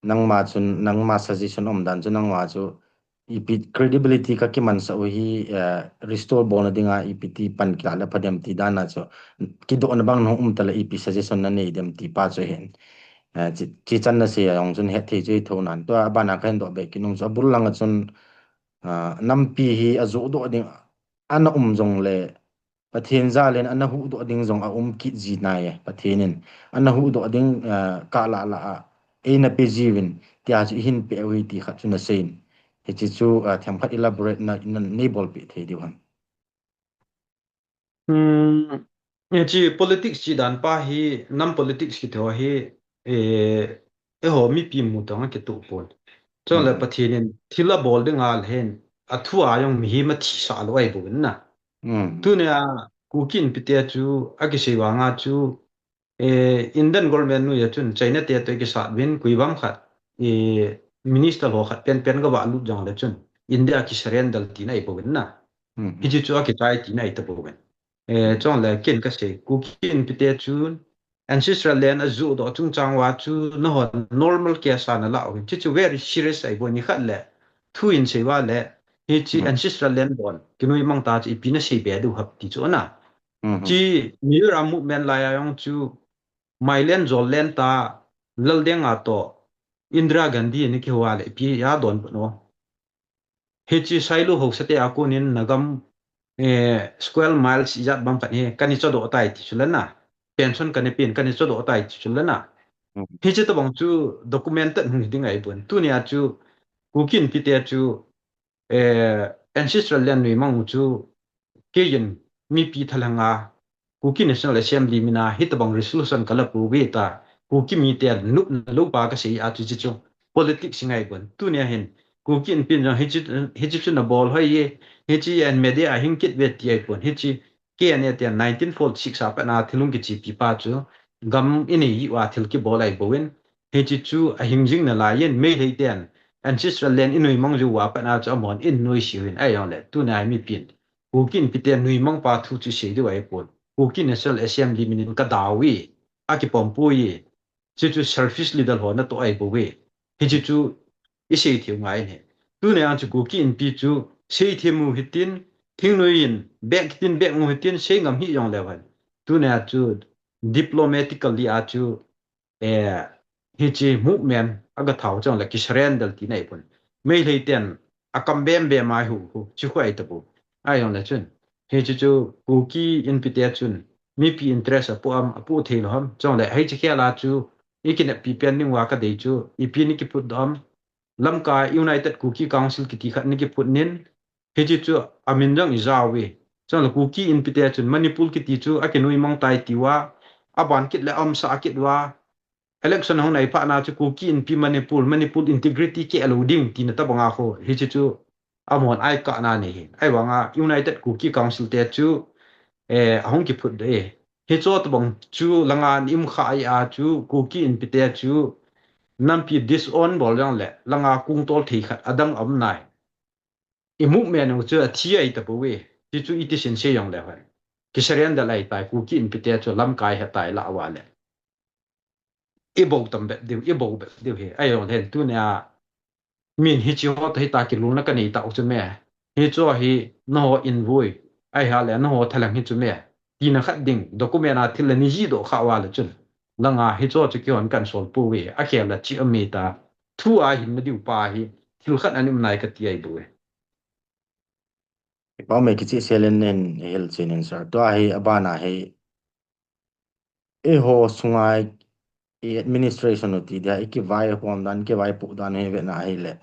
Nangma chun, nangma suggestion um dan chu nangma chu ipi credibility kakimansah u hi, eh, restore bolna dinga ipi ti pan kila le pha dem ti dan a chu. Kidohna bang nahung um ta le ipi suggestion nanei dem ti pa chu hin. Eh, chi, chi chan nasei a jong chun het thei chu hi tho nan. Tua aban a kahin doh be kit nung chu abul lang a chun, ah, nampi hi ajoh doh ding ana um jongle, Pathen jal in ana huhdoh ding jong aum kit ji nai e, Pathen in ana huhdoh ding, eh, kah lah lah a eina pe jiuvin, tia chu ihin pe u ahi ti khat chu nasei in. Hiche chu, eh, themkhat elaborate na, na, neibolpeh thei diu ham? Hmm, hiche politics chi dan pa hi, nam politics kiti ho hi, eh, eiho mipi mu tong a kitoh pon. Chule Hmm. Pathen in thil abol ding a le hin, athua jong mihem athisah lou ahi bou in na. Hmm. Tunia Kuki Inpi te chu akisei vang a chu, eh, Indian government noiya chun China te toh kisat uvin koivam khat, eh, minister ho khat penpen gavah lut jongle chun India kisurrender tina ahi bou in na. Hmm. Hiche chu akichai tina ahi tabou in. Eh, Hmm. Chule ken kasei, Kuki Inpi te chun ancestral land ajoh doh chungchang uva chu nahon normal case a nalah uvin. Hiche chu very serious ahi bou in, nikhat le thu in sei uva le, hiche Hmm. ancestral land bon kinoimang ta chu ipi nasei be diu ham ti chu na. Hmm. Hiche Mizoram movement laiya jong chu Mailen Jollen ta Laldenga toh Indira Gandhi ana kihou a le ipi a donbut u. Hiche Sailou haosa te a kon in nagam, eh, square miles ijat bang khat hi kana chohdoh tai ti chu le na. Pension kana pen, kana chohdoh tai ti chu le na. Hmm. Hiche tabang chu documented hung hi ding ahi bou in. Tunia chu Kuki Inpi te chu, eh, ancestral land noimang u chu keiyin mipi thalheng a Kuki National Assembly min a hitabang resolution kala pouve tia, Kuki mite nopna lou pa kasei a chu hiche chu politics hi ngai pon. Tunia hin Kuki Inpi in jong hiche, hiche chu nabol hoi e, hiche in media a hing kit uve ti ahi pon. Hiche K N A te nineteen forty-six a pat a thil hung kichepi pa chu gam inei uva thil kibol ahi bou in, hiche chu ahing jing nalai in, Meitei ten ancestral land inoimang jou uva pat a chu amahon ahin noise uvin, ahi jongle tunia hi mipi in Kuki Inpi te noimang pa thu chu sei diu ahi pon. Kuki National Assembly min in kadau e, akipom poi e. Hiche chu selfish leader ho natoh ahi bou e. Hiche chu isei thei u ngai in ahi. Tunia chu Kuki Inpi chu seithem u hitin, thingnoi in bek hitin, bek u hitin, seingam hih jongleu hen. Tunia chu diplomatically a chu, eh, hiche movement a gathau chang le kisurrender tina ahi pon. Meitei ten akam bem bem a hu, hu, chu khu ahi tabou. Ahi jongle chun, hiche chu Kuki Inpi te chun mipi interest apoh am, apoh thei lou ham. Chule hiche khel a chu ikineppi pen ding uva kadei chu ipi nakiphut doh am. Lamka United Kuki Council kiti khat nakiphut in, hiche chu amin jong ijao uve. Chule Kuki Inpi te chun Manipur kiti chu akinoimang tai tiu a, aban kit le aumsah kit uva, election hung nai phat na chu Kuki Inpi Manipur, Manipur integrity keh lou ding tina tabang a khu, hiche chu amahon aikahna anei hi. Ahi vang a United Kuki Council te chu, eh, ahung kiphut doh e. Hiche tabang chu langa ana um kha a chu Kuki Inpi te chu nampi disown bol jongle langa kung tol thei khat adang aum nai. I movement u chu athi ahi tapouve. Hichu iti sin sei jongle hen, kisurrender ahitai, Kuki Inpi te chu lamkai ahitai lah uva le, i bou tam bep diu, i bou bep diu hi. Ahijongle tunia min hiche ho toh hitia kilungna kanei tau chu me, hichu hi nangho invoi, ahileh nangho thalheng hichu me, tina khat ding document a thil ana jih doh kha uva le chun, langa hichu chu kihon kan sol pouve, akhel a chi ami ta, thu a hinna diu pa hi thil khat ana um nai kati ahi bouve. Ipa me kicheh sel in neihin hilchen in sir. Tua hi abana hi, eiho sunga i administration u ti dia, i kivaikhom dan, kivaipoh dan hi vetna ahile,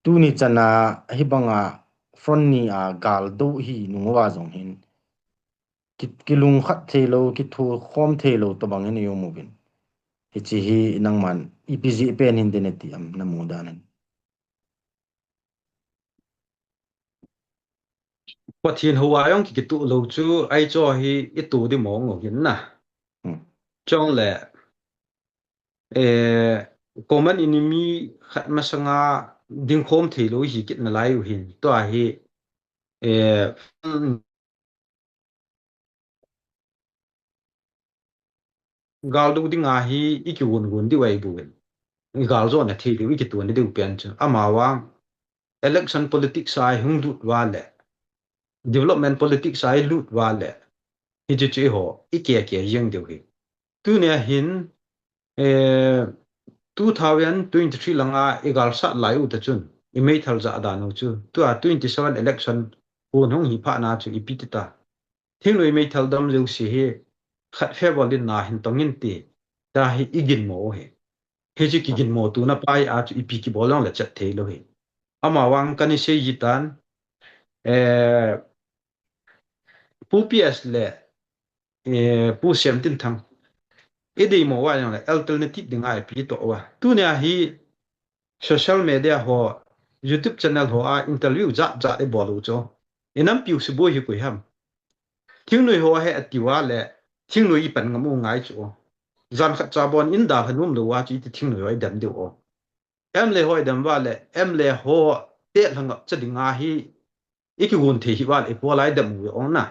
tuni chana hibanga front ni a galdo hi nung uva jong hin, ki, kilungkhat theilou, kithokhom theilou tobang in i um uvin. Hiche hi nangman ipi jeh pen hin ding nati am, namu dan in? Pathen houva jong ki, kitoh lou chu, ahi chu hi itoh ding mong u hin na. Hmm. Chule, eh, common enemy khat masanga dingkhom theilou hi kit nalai u hin. Tua hi, eh, galdo dinga hi i kigon gon diu ahi bouve. I galjona thei diu, i kituah diu pen chu. Amavang election politics a i hung lut uva le, development politics a i lut uva le, hichu chu eiho i keke jeng diu hi. Tunia hin, eh, two thousand twenty-three langa i galsat lai u ta chun, i meithal jah dan u chu, tua twenty-seven election Hun hung hi phat na chu ipi ti ta. Thingnoi meithal dam jouse hi khat favour in na hin tong in ti. Tia hi i ginmo u hi. Hiche kiginmo tuna pa hi a chu ipi kibol jong le chat thei lou hi. Ama vang kana sei ji tan, eh, Pu P S le, eh, Pu Siamtinthang. I deimo uva jong le alternative ding a ipi toh uva. Tunia hi social media ho, YouTube channel ho a interview jat jat i bol u chu. I nampiu suboi hi koi ham. Thingnoi ho hi ati uva le, thingnoi i pan ngam u ngai chu. Jan khat cha bon in dalha nom lou uva chu iti thingnoi ho i dem diu o. M L A ho i dem uva le, M L A ho te lhangap cha ding a hi, i kigon thei hi uva le, i pol a i dem u ong na.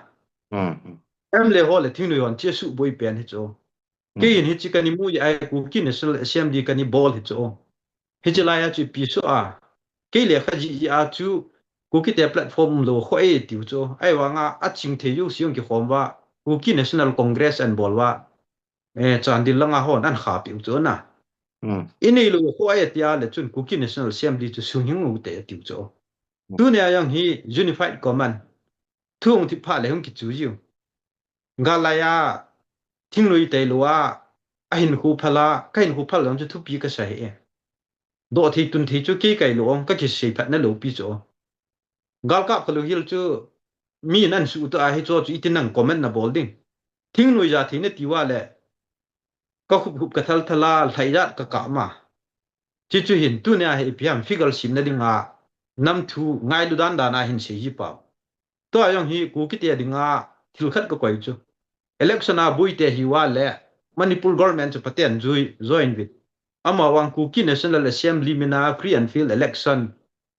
M L A ho le thingnoi hon chia suboi pen hi chu. Kei in hiche kana mu a, Kuki National Assembly kana bol hi chu. Hiche lai a chu ipi so a. Kei le kha ji a chu Kuki te platform lou kho e tiu chu. Ahivang a, aching thei u siung kikhom uva, Kuki National Congress an bol uva. Eh, Chandel langa hon an khah piu chu na. I nei lou kho e tia le chun Kuki National Assembly chu sung hing u te tiu chu. Tunia jong hi Unified Command. Thu hung thi phat le hung kichu jiu. Gal lai a, thingnoi tailou a, ahin khu phal a, kahin khu phal jong chu thupi kasa hi e. Doh thei tun thei chu kei kailou ong, kakisei phat na lou pi chu. Gal kap kha lou hil chu, mi nan su to a hi chu chu iti nang comment na bol ding. Thingnoi ja thei na ti uva le, ka khup khup ka thal thal a, lhai jat ka kap ma. Chi chu hin tunia hi ipi ham figure simna ding a, nam thu ngailu dan dan a hin sei ji pau. Tua jong hi Kuki te ding a thil khat ka koi chu. Election a boi te hi uva le Manipur government chu Pathen jui join vin. Ama vang Kuki National Assembly min a free and fair election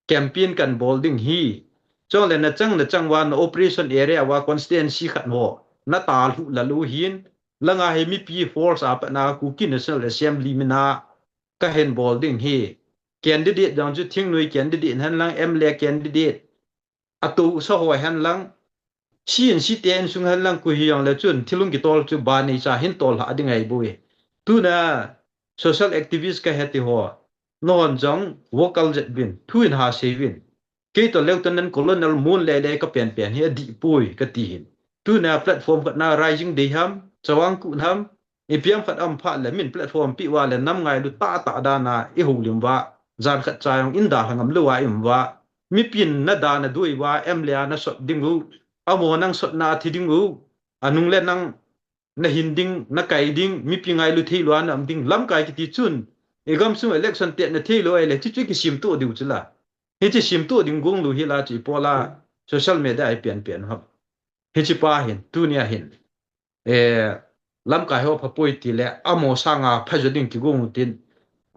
campaign kan bol ding hi. Chule na chang na chang uva na operation area uva constituency khat ho na talhu lal u hin. Langa hi mipi force a pat na Kuki National Assembly min a kahin bol ding hi. Candidate jong chu thingnoi candidate hen lang M L A candidate. Atoh sa ho hen lang. C N C te insung hen lang koi hi jong le chun thil hung kitol chu banei cha hin tol ha ding ahi bou e. Tuna social activist ka he ti ho. Nahon jong vocal jet vin. Thu in ha sei vin. Kei to Lieutenant Colonel Mun Lele ka pen pen hi adih poi ka ti hin. Tuna platform khat na Rising Day ham, Chawang Kut ham, ipi ham khat aum phat le min platform pe uva le nam ngailu tah tah dan a i houlim uva, jan khat cha jong in dalha ngam lou a i um uva, mipin na da na doi uva, M L A na sot ding u, amaho nang sot na thi ding u, anung le nang na hin ding, na kai ding, mipi ngailu thei lou a na um ding, lamkai kiti chun, i gamsung election tet na thei lou ahile, chi chu i kisim to diu chu la. Hiche sim to ding gong lou hi la chu i pol a, social media a i pen pen ho. Hiche pa hin, tunia hin, eh, lamkai ho pha poi ti le, amaho sanga pha jo ding kigong u tin,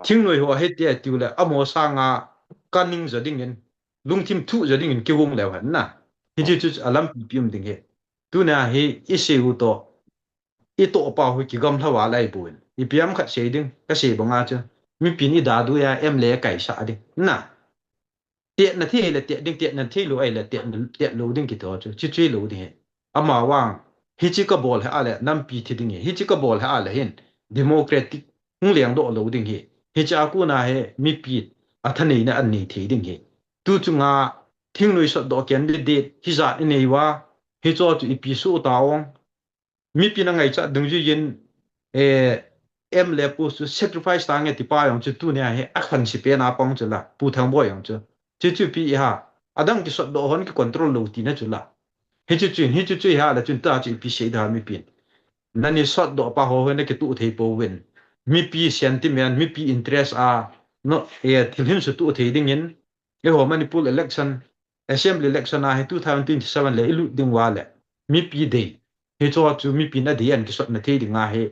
thingnoi ho hi ti a tiu le, amaho sanga kaning jo ding in, lungthim thuh jo ding in kigong leu hen na. Hiche chu a lampi pi um ding hi. Tunia hi i sei u to, i toh pa hu kigamlha uva lai bou in. Ipi ham khat sei ding, ka sei bang a chu. Mipin i da doi a M L A kaisah ding. Na. Tet na thei le tet ding, tet na thei lou ahile tet, tet lou ding kiti ho chu. Chi chu lou ding hi. Ama vang, hiche ka bol he a le, nampi thi ding hi. Hiche ka bol he a le hin, democratic hung leng doh lou ding hi. Hiche a kona hi, mipi, a thaneina an nei thei ding hi. Tu chunga, thingnoi sot doh candidate, hijat i nei uva, hicho chu ipi su ta ong, Mipi na ngaichat dungjui in, eh, M L A post chu sacrifice tange ti pa jong chu tunia hi a khansi pen a pang chu la, Pu Thangboi jong chu. Chu chu ipi ham, adang kisot doh hon ki control lou tina chu la. Hichu chu, hichu chu ha la chun ta chu ipi sei da mipin. Nani sot doh pa ho ho na kituh thei pouvin. Mipi sentiment, mipi interest a, no, eh, thil hin sutuh thei dingin, Eiho Manipur election, assembly election a hi two thousand twenty-seven le i lut ding uva le, mipi dei. Hicho chu mipin adei an kisotna thei ding ahi.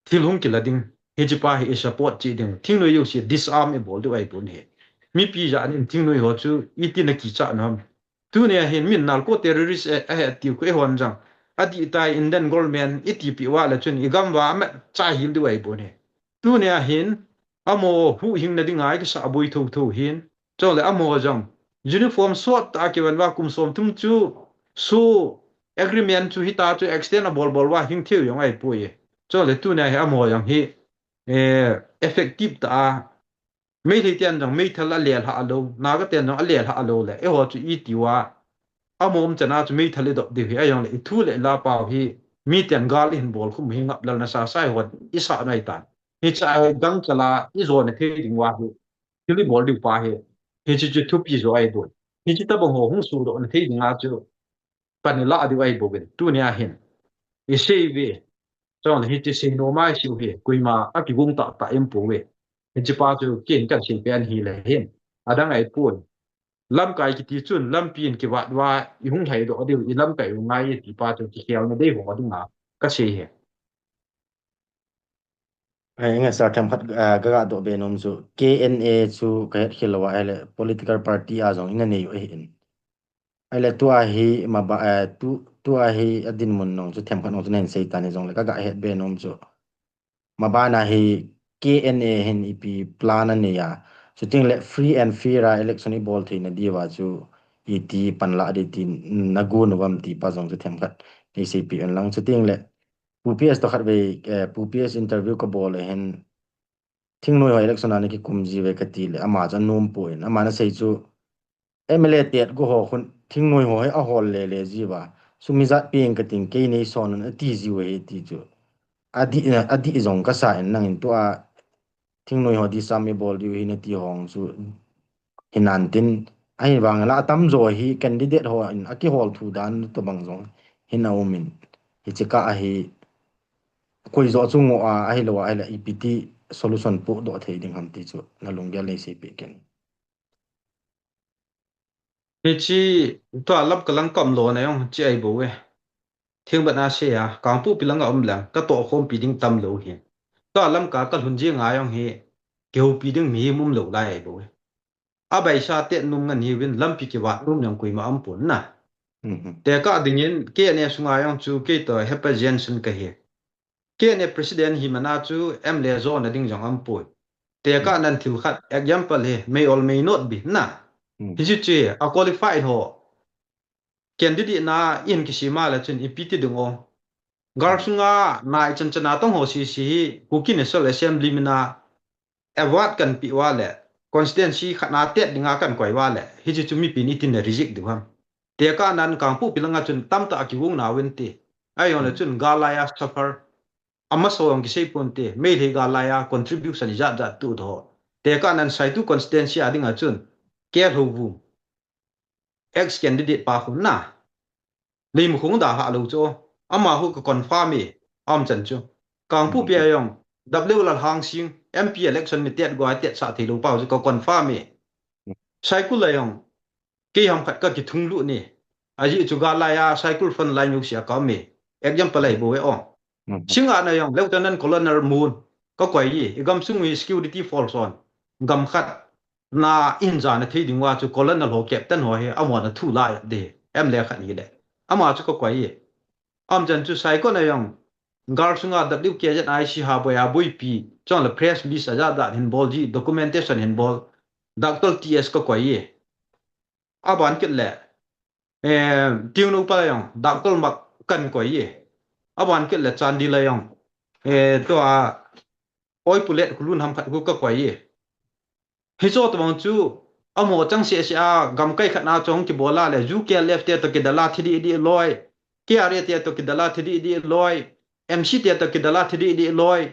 Thil hung kila ding. Hiche pa hi i support cheh ding. Thingnoi jouse disarm i bol diu ahi pon hi. Mipi jat in thingnoi ho chu iti na kichat nom. Tunia hin min narco terrorist a, ahi tiu khu eihon jong. Adih tai Indian government i tipeh uva le chun i gam uva amat chai hel diu ahi pon hi. Tunia hin amaho huhhingna dinga i kisah boi thotho hin. Chule amaho jong uniform sot tah a kiven uva kum somthum chu SoO agreement chu hita chu extend abol bol uva hing thei u jong ahipoi. Chule tunia hi amaho jong hi, eh, effective tah a Meitei ten jong meithal alelhah lou, Naga ten jong alelhah lou le, eiho chu iti uva Amom chana chu meithal i dop diu hi, ahijongle i thu le la pau hi, mi ten gal i hin bol khum hi ngap lal na sa sai hon i sa nai tan. Hiche a hi gangchal a i jona thei ding uva hi, thil i bol diu pa hi, hiche chu thupi jo ahi bou. Hiche tabang ho hung sudoh na thei ding a chu, pan i la diu ahi bou vin. Tunia hin i sei uve. Chule hiche sei nom a i sei u hi, koima a kigong tah tah i um pouve. Hiche pa chu ken kan sei pen hi le hin. Adang ahi poi. Lamkai kiti chun lampi in kivat uva i hung lhai doh diu, i lamkai u ngai e ti pa chu kikhelna dei ho dinga ka sei hi. Ai, nga sa themkhat, ah, ka ga doh be nom chu K N A chu ka het khel lou a, ahile political party a jong i na nei u ahin. Ahile tua hi ma ba, eh, tu, tua hi a dinmun nung chu themkhat nung chu na hin sei tan hijongle ka ga het be nom chu. Mabana hi K N A hin ipi plan a nei a. Chuting le free and fair a election i bol theina diuva chu iti pan la ding ti na gon uvam ti pa jong chu themkhat nei sei pi un lang. Chuting le Pu P S to khat vei, eh, Pu P S interview ka bol a hin thingnoi ho election a na kikum ji uve ka ti le ama chu a nom poi. Ama na sei chu M L A tet go ho khun thingnoi ho hi a hol le le ji uva. Sum ijat peng ka ting kei nei son un a ti ji uve ti chu. A di, a di jong ka sa in nang in tua thingnoi ho di sam i bol diu hi na ti hong chu hi nan tin ahi vang la a tam jo hi candidate ho in a kihol thu dan to bang jong hin a um in. Hiche ka ahi koi jo chu ngo a, ahilou a, ahile ipi ti solution pu doh thei ding ham ti chu na lunggel nei sei pe ken. Hiche tua lam ka lang kam lo na jong chi ahi bou e. Thing ban a sei a, Kangpokpi lang a um leng, ka tohkhompi ding tam lou hi. Tua lam ka ka lhun jing a jong hi, kihoupi ding mihem um lou lai ahi bou e. A baisa te num ngan hiuvin lampi kivat num jong koima um pon na. Mhm. Tekah dingin K N A sunga jong chu kei toh Hepa Jensen ka hi. K N A president hi mana chu M L A jona ding jong um poi. Tekah nan thil khat example hi may or may not be na. Mhm. Hiche chu a qualified ho candidate na in kisima le chun ipi ti ding o. Gal sunga nai chan chana tong ho sisi hi Kuki National Assembly mina award kan pe uva le constituency khat na tet dinga kan koi uva le hiche chu mipin itin le reject diu ham. Tekah nan Kangpokpi langa chun tamtah a kigong nauvin ti. Ahijongle chun gal laiya suffer. Amasapen kisei ponte. Meitei gal laiya contribution ijat jat tu tho. Tekah nan Saitu constituency a dinga chun K L Houvum. Ex candidate pa khu na. Leimakhong da ha lou chu. Ama khu ka confirm e. Aum chan chu. Kangpokpi a jong. W Lalhangsing M P election mi tet go a tet sa thei lou pa chu ka confirm e. Saikul a jong. Kei ham khat ka kithung lut ni. Ajeh chu gal laiya Saikul front line u sia ka um e. Example ahi bou e o. Singa na jong Lieutenant Colonel Mun ka koi e. I gamsung hi security force hon. Gam khat na in jana thei ding uva chu colonel ho captain ho hi amona thu lai de M L A khat hi le ama chu ka koi e. Aum chan chu Saikul a jong gal sunga W K Z I C ha boi a boipi chule press release ajat jat hin bol ji documentation hin bol Doctor T S ka koi e. Aban kit le Eh, Tingnou pa jong, Doctor Mak kan koi e. Aban kit le Chandel a jong. Eh, tua, Oi Pulet Khulun ham khat khu ka koi e. Hicho tobang chu, amaho chang seh seh a, gamkai khat na chong kibol a le, U K L F te toh kidal a thi dih dih loi, K R A te toh kidal a thi dih dih loi, M C te toh kidal a thi dih dih loi.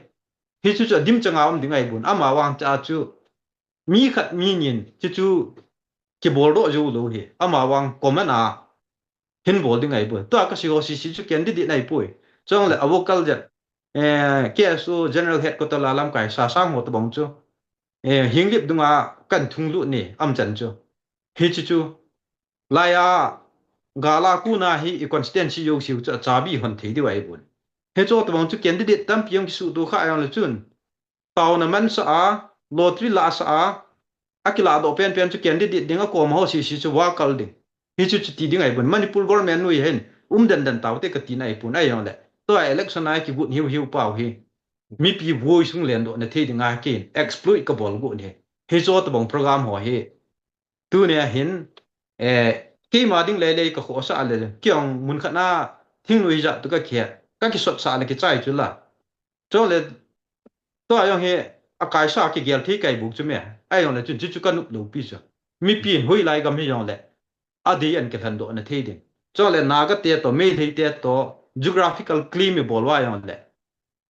Hichu chu adim chang a um ding ahi bou. Ama vang cha chu, mi khat mi nin, chuchu kibol doh jou lou hi. Ama vang common a hin bol ding ahi bou. Tua ka sei ho sisi chu candidate ahi poi. Chule a vocal jet, eh, K S O General Headquarter la lamkai Sasang ho tobang chu, eh, Henglep dunga kan thung lut ni, aum chan chu. Hichu chu, laiya, gal a kona hi i constituency jouse u chu achabi hon thei diu ahi bou. Hicho tobang chu candidate tampi jong kisuhto kha jongle chun, taona mansa a, lottery lahsa a, akilah doh penpen chu candidate ding a koma ho sisi chu va kal ding. Hichu chu ti ding ahi bou. Manipur government noi hin, um den den taute ka tina ahi pon ahijongle. Tua election a kigot hiu hiu pau hi. Mipi voice hung lendoh na thei dinga ken exploit ka bol got hi. Hicho tobang program ho hi. Tunia hin, eh, keima ding lele ka khohsah le, kei jong mun khat na thingnoi jat toh ka kihei, ka kisot sah le kichai chu la. Chule, tua jong hi, akaisa kigel thei kai bou chu me. Ahijongle chun, chuchu ka nop lou pi chu. Mipin hoilai gam hijongle. adei an kilhendoh na thei ding. Chule Naga te to, Meitei te to, geographical claim ibol uva jongle,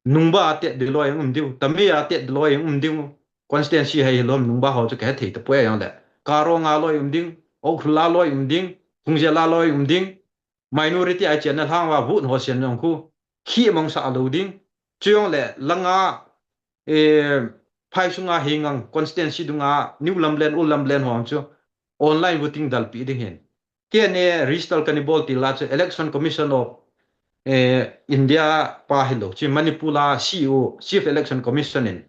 Nungba a tet di loi um diu, Tame a tet di loi um diu, constituency hei hilom Nungba ho chu kahe thei tapoi jongle, Karong a loi um ding, Ukhrul a loi um ding, Phungjel a loi um ding, minority a chena lhang uva vote ho sian jong khu, khi amang sa lou ding, chujongle langa, eh, phai sunga hingang constituency dunga New Lamlen, Old Lamlen ho chu online voting dalpi ding hin. Kei a register kana bol til a chu Election Commission of, eh, India pa hilou, chu Manipur a C E O, Chief Election Commission in,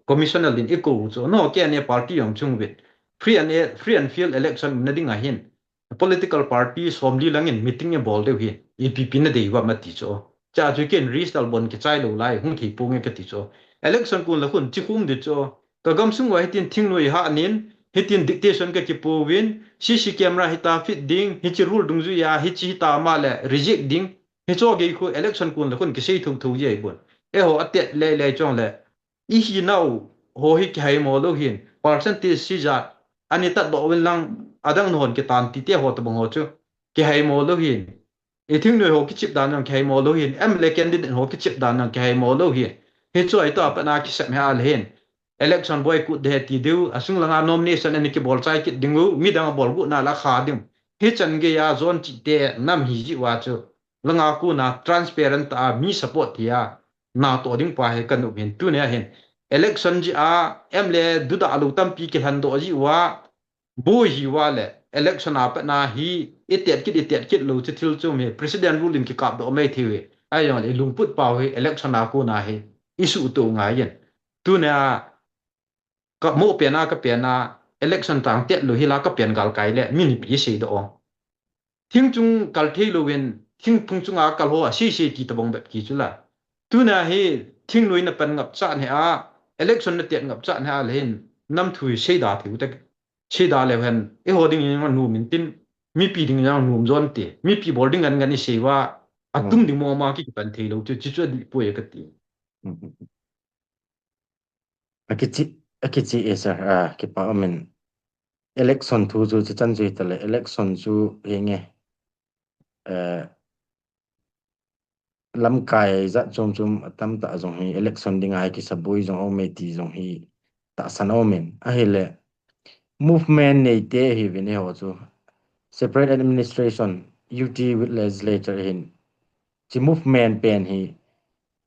Commissioner in eikou u chu. No, kei a party jong chung uvin. Free and, free and fair election na ding ahin. Political party somli langin meeting ibol diu ahi. Ipi ipi nadei uvam ati chu. Chua chu kei in register bon kichai lou lai, hung thei ponge kati chu. Election kon le khun chi khum di chu. Ka gamsung uva hitin thingnoi hah nin, hitin dictation kakipouvin, C C camera hita fit ding, hiche rule dungjuia, hiche hita ma le reject ding. Hicho gei khu election kon le khun kisei thotho ji ahi bon. Eiho atet lele chule, ihinau ho hi kihaimo lou hin, percentage si ja, ani tatdoh uvin lang, adang nahon kitan ti te ho tabang ho chu, kihaimo lou hin. I thingnoi ho kichep dan jong kihaimo lou hin, M L A candidate ho kichep dan jong kihaimo lou hin. Hichu ahi toh apat na kisem he a le hin. Election boycott de ti diu, asung langa nomination ani kibol chai kit ding u, midang abol gu na la kha ding. Hichan gei a zon chi te nam hi ji uva chu. Langa kona transparent a mi support thei a natoh ding pa hi ka nop hin, tunia hin election jeh a M L A duda lou tampi kilhendoh ji uva, boi hi uva le election a pat na hi itet kit, itet kit lou chu thil chu mi president rule in kikapdoh mai thei uve. Ahijongle ilungput pau hi election a kona hi isuhto ngai in. Tunia ka mo pen a, ka pen a, election tang tet lou hi la ka pen galkai le mi nipi seidoh o. Thing chung kal thei louvin, thing phung chunga kal ho a sei sei ti tabang bep ki chu la. Tuna hi thingnoi na pan ngap chan he a, election na tet ngap chan he a le hin, nam thu hi seida thei u te, seida leu hen, eiho ding in jong nom in tin, mipi ding in jong nom jon te, mipi bol ding ngan ngan i sei uva, atum ding mong mong a ki pan thei lou chu, chu chu adih poi ka ti. Akichi, akichi e sir, a, kipa umin. Election thu chu, chu chan chu hita le, election chu hi nge, eh, lamkai jat chom chom atam tah jong hi, election ding a hi kisaboi jong um e ti jong hi, tahsan umin. Ahile, movement nei te hi vin eiho chu, separate administration, U T with legislature hin, chi movement pen hi,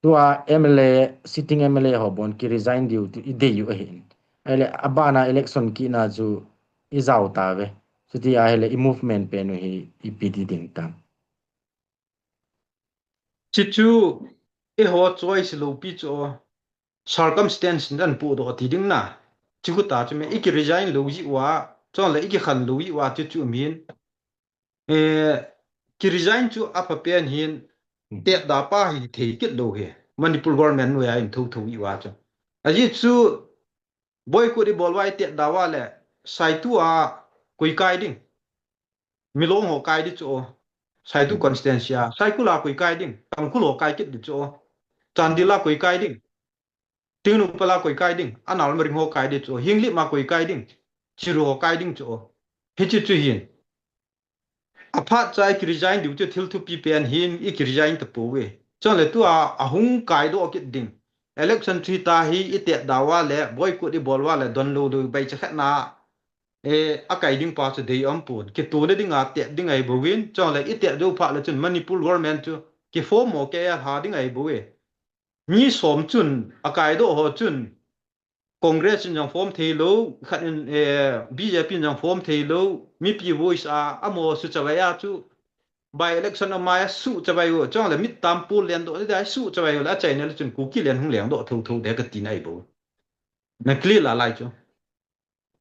tua M L A, sitting M L A ho bon ki resign diu ti i dei u ahin. Ahile, abana election kina chu i jao ta ve. Chuti ahile, i movement pen u hi ipi ti ding tam. Chi chu, eiho choice lou pi chu, circumstance in an pudoh ti ding na. Chi khu ta chu me, i ki resign lou ji uva, chule i ki khan lou ji uva chu chu min. Eh, ki resign chu apha pen hin, tet da pa hi thei kit lou hi. Manipur government noiya in tho tho i uva chu. Ajeh chu boycott i bol uva i tet da uva le, Saitu a koi kai ding. Milong ho kai di chu. Saitu constituency a. Saikul a koi kai ding. Tangkhul ho kai kit di chu. Chandel a koi kai ding. Tengnoupal a koi kai ding, a Nalmaring ho kai ding chu, Henglep a koi kai ding, Chiru ho kai ding chu. Hichi chu hin. Aphat cha i ki resign diu chu thil thupi pen hin i ki resign tapouve. Chule tua ahung kaidoh kit ding. Election chu hita hi i tet da uva le, boycott i bol uva le, don lou lou bai cha khat na. Eh, akai ding pa chu dei um pon. Kituna ding a tet ding ahi bouvin, chule i tet jou phat le chun Manipur government chu ki form mo ke a ha ding ahi bouve. Mi som chun, akaidoh ho chun, Congress in jong form thei lou, khat in, eh, B J P in jong form thei lou, mipi voice a, amaho suhchavai a chu, by election a mai a suhchavai u, chule midterm poll lengdoh ding a suhchavai u, le achaina le chun Kuki len hung lengdoh tho tho ding ka tina ahi bou. Na clear la lai chu.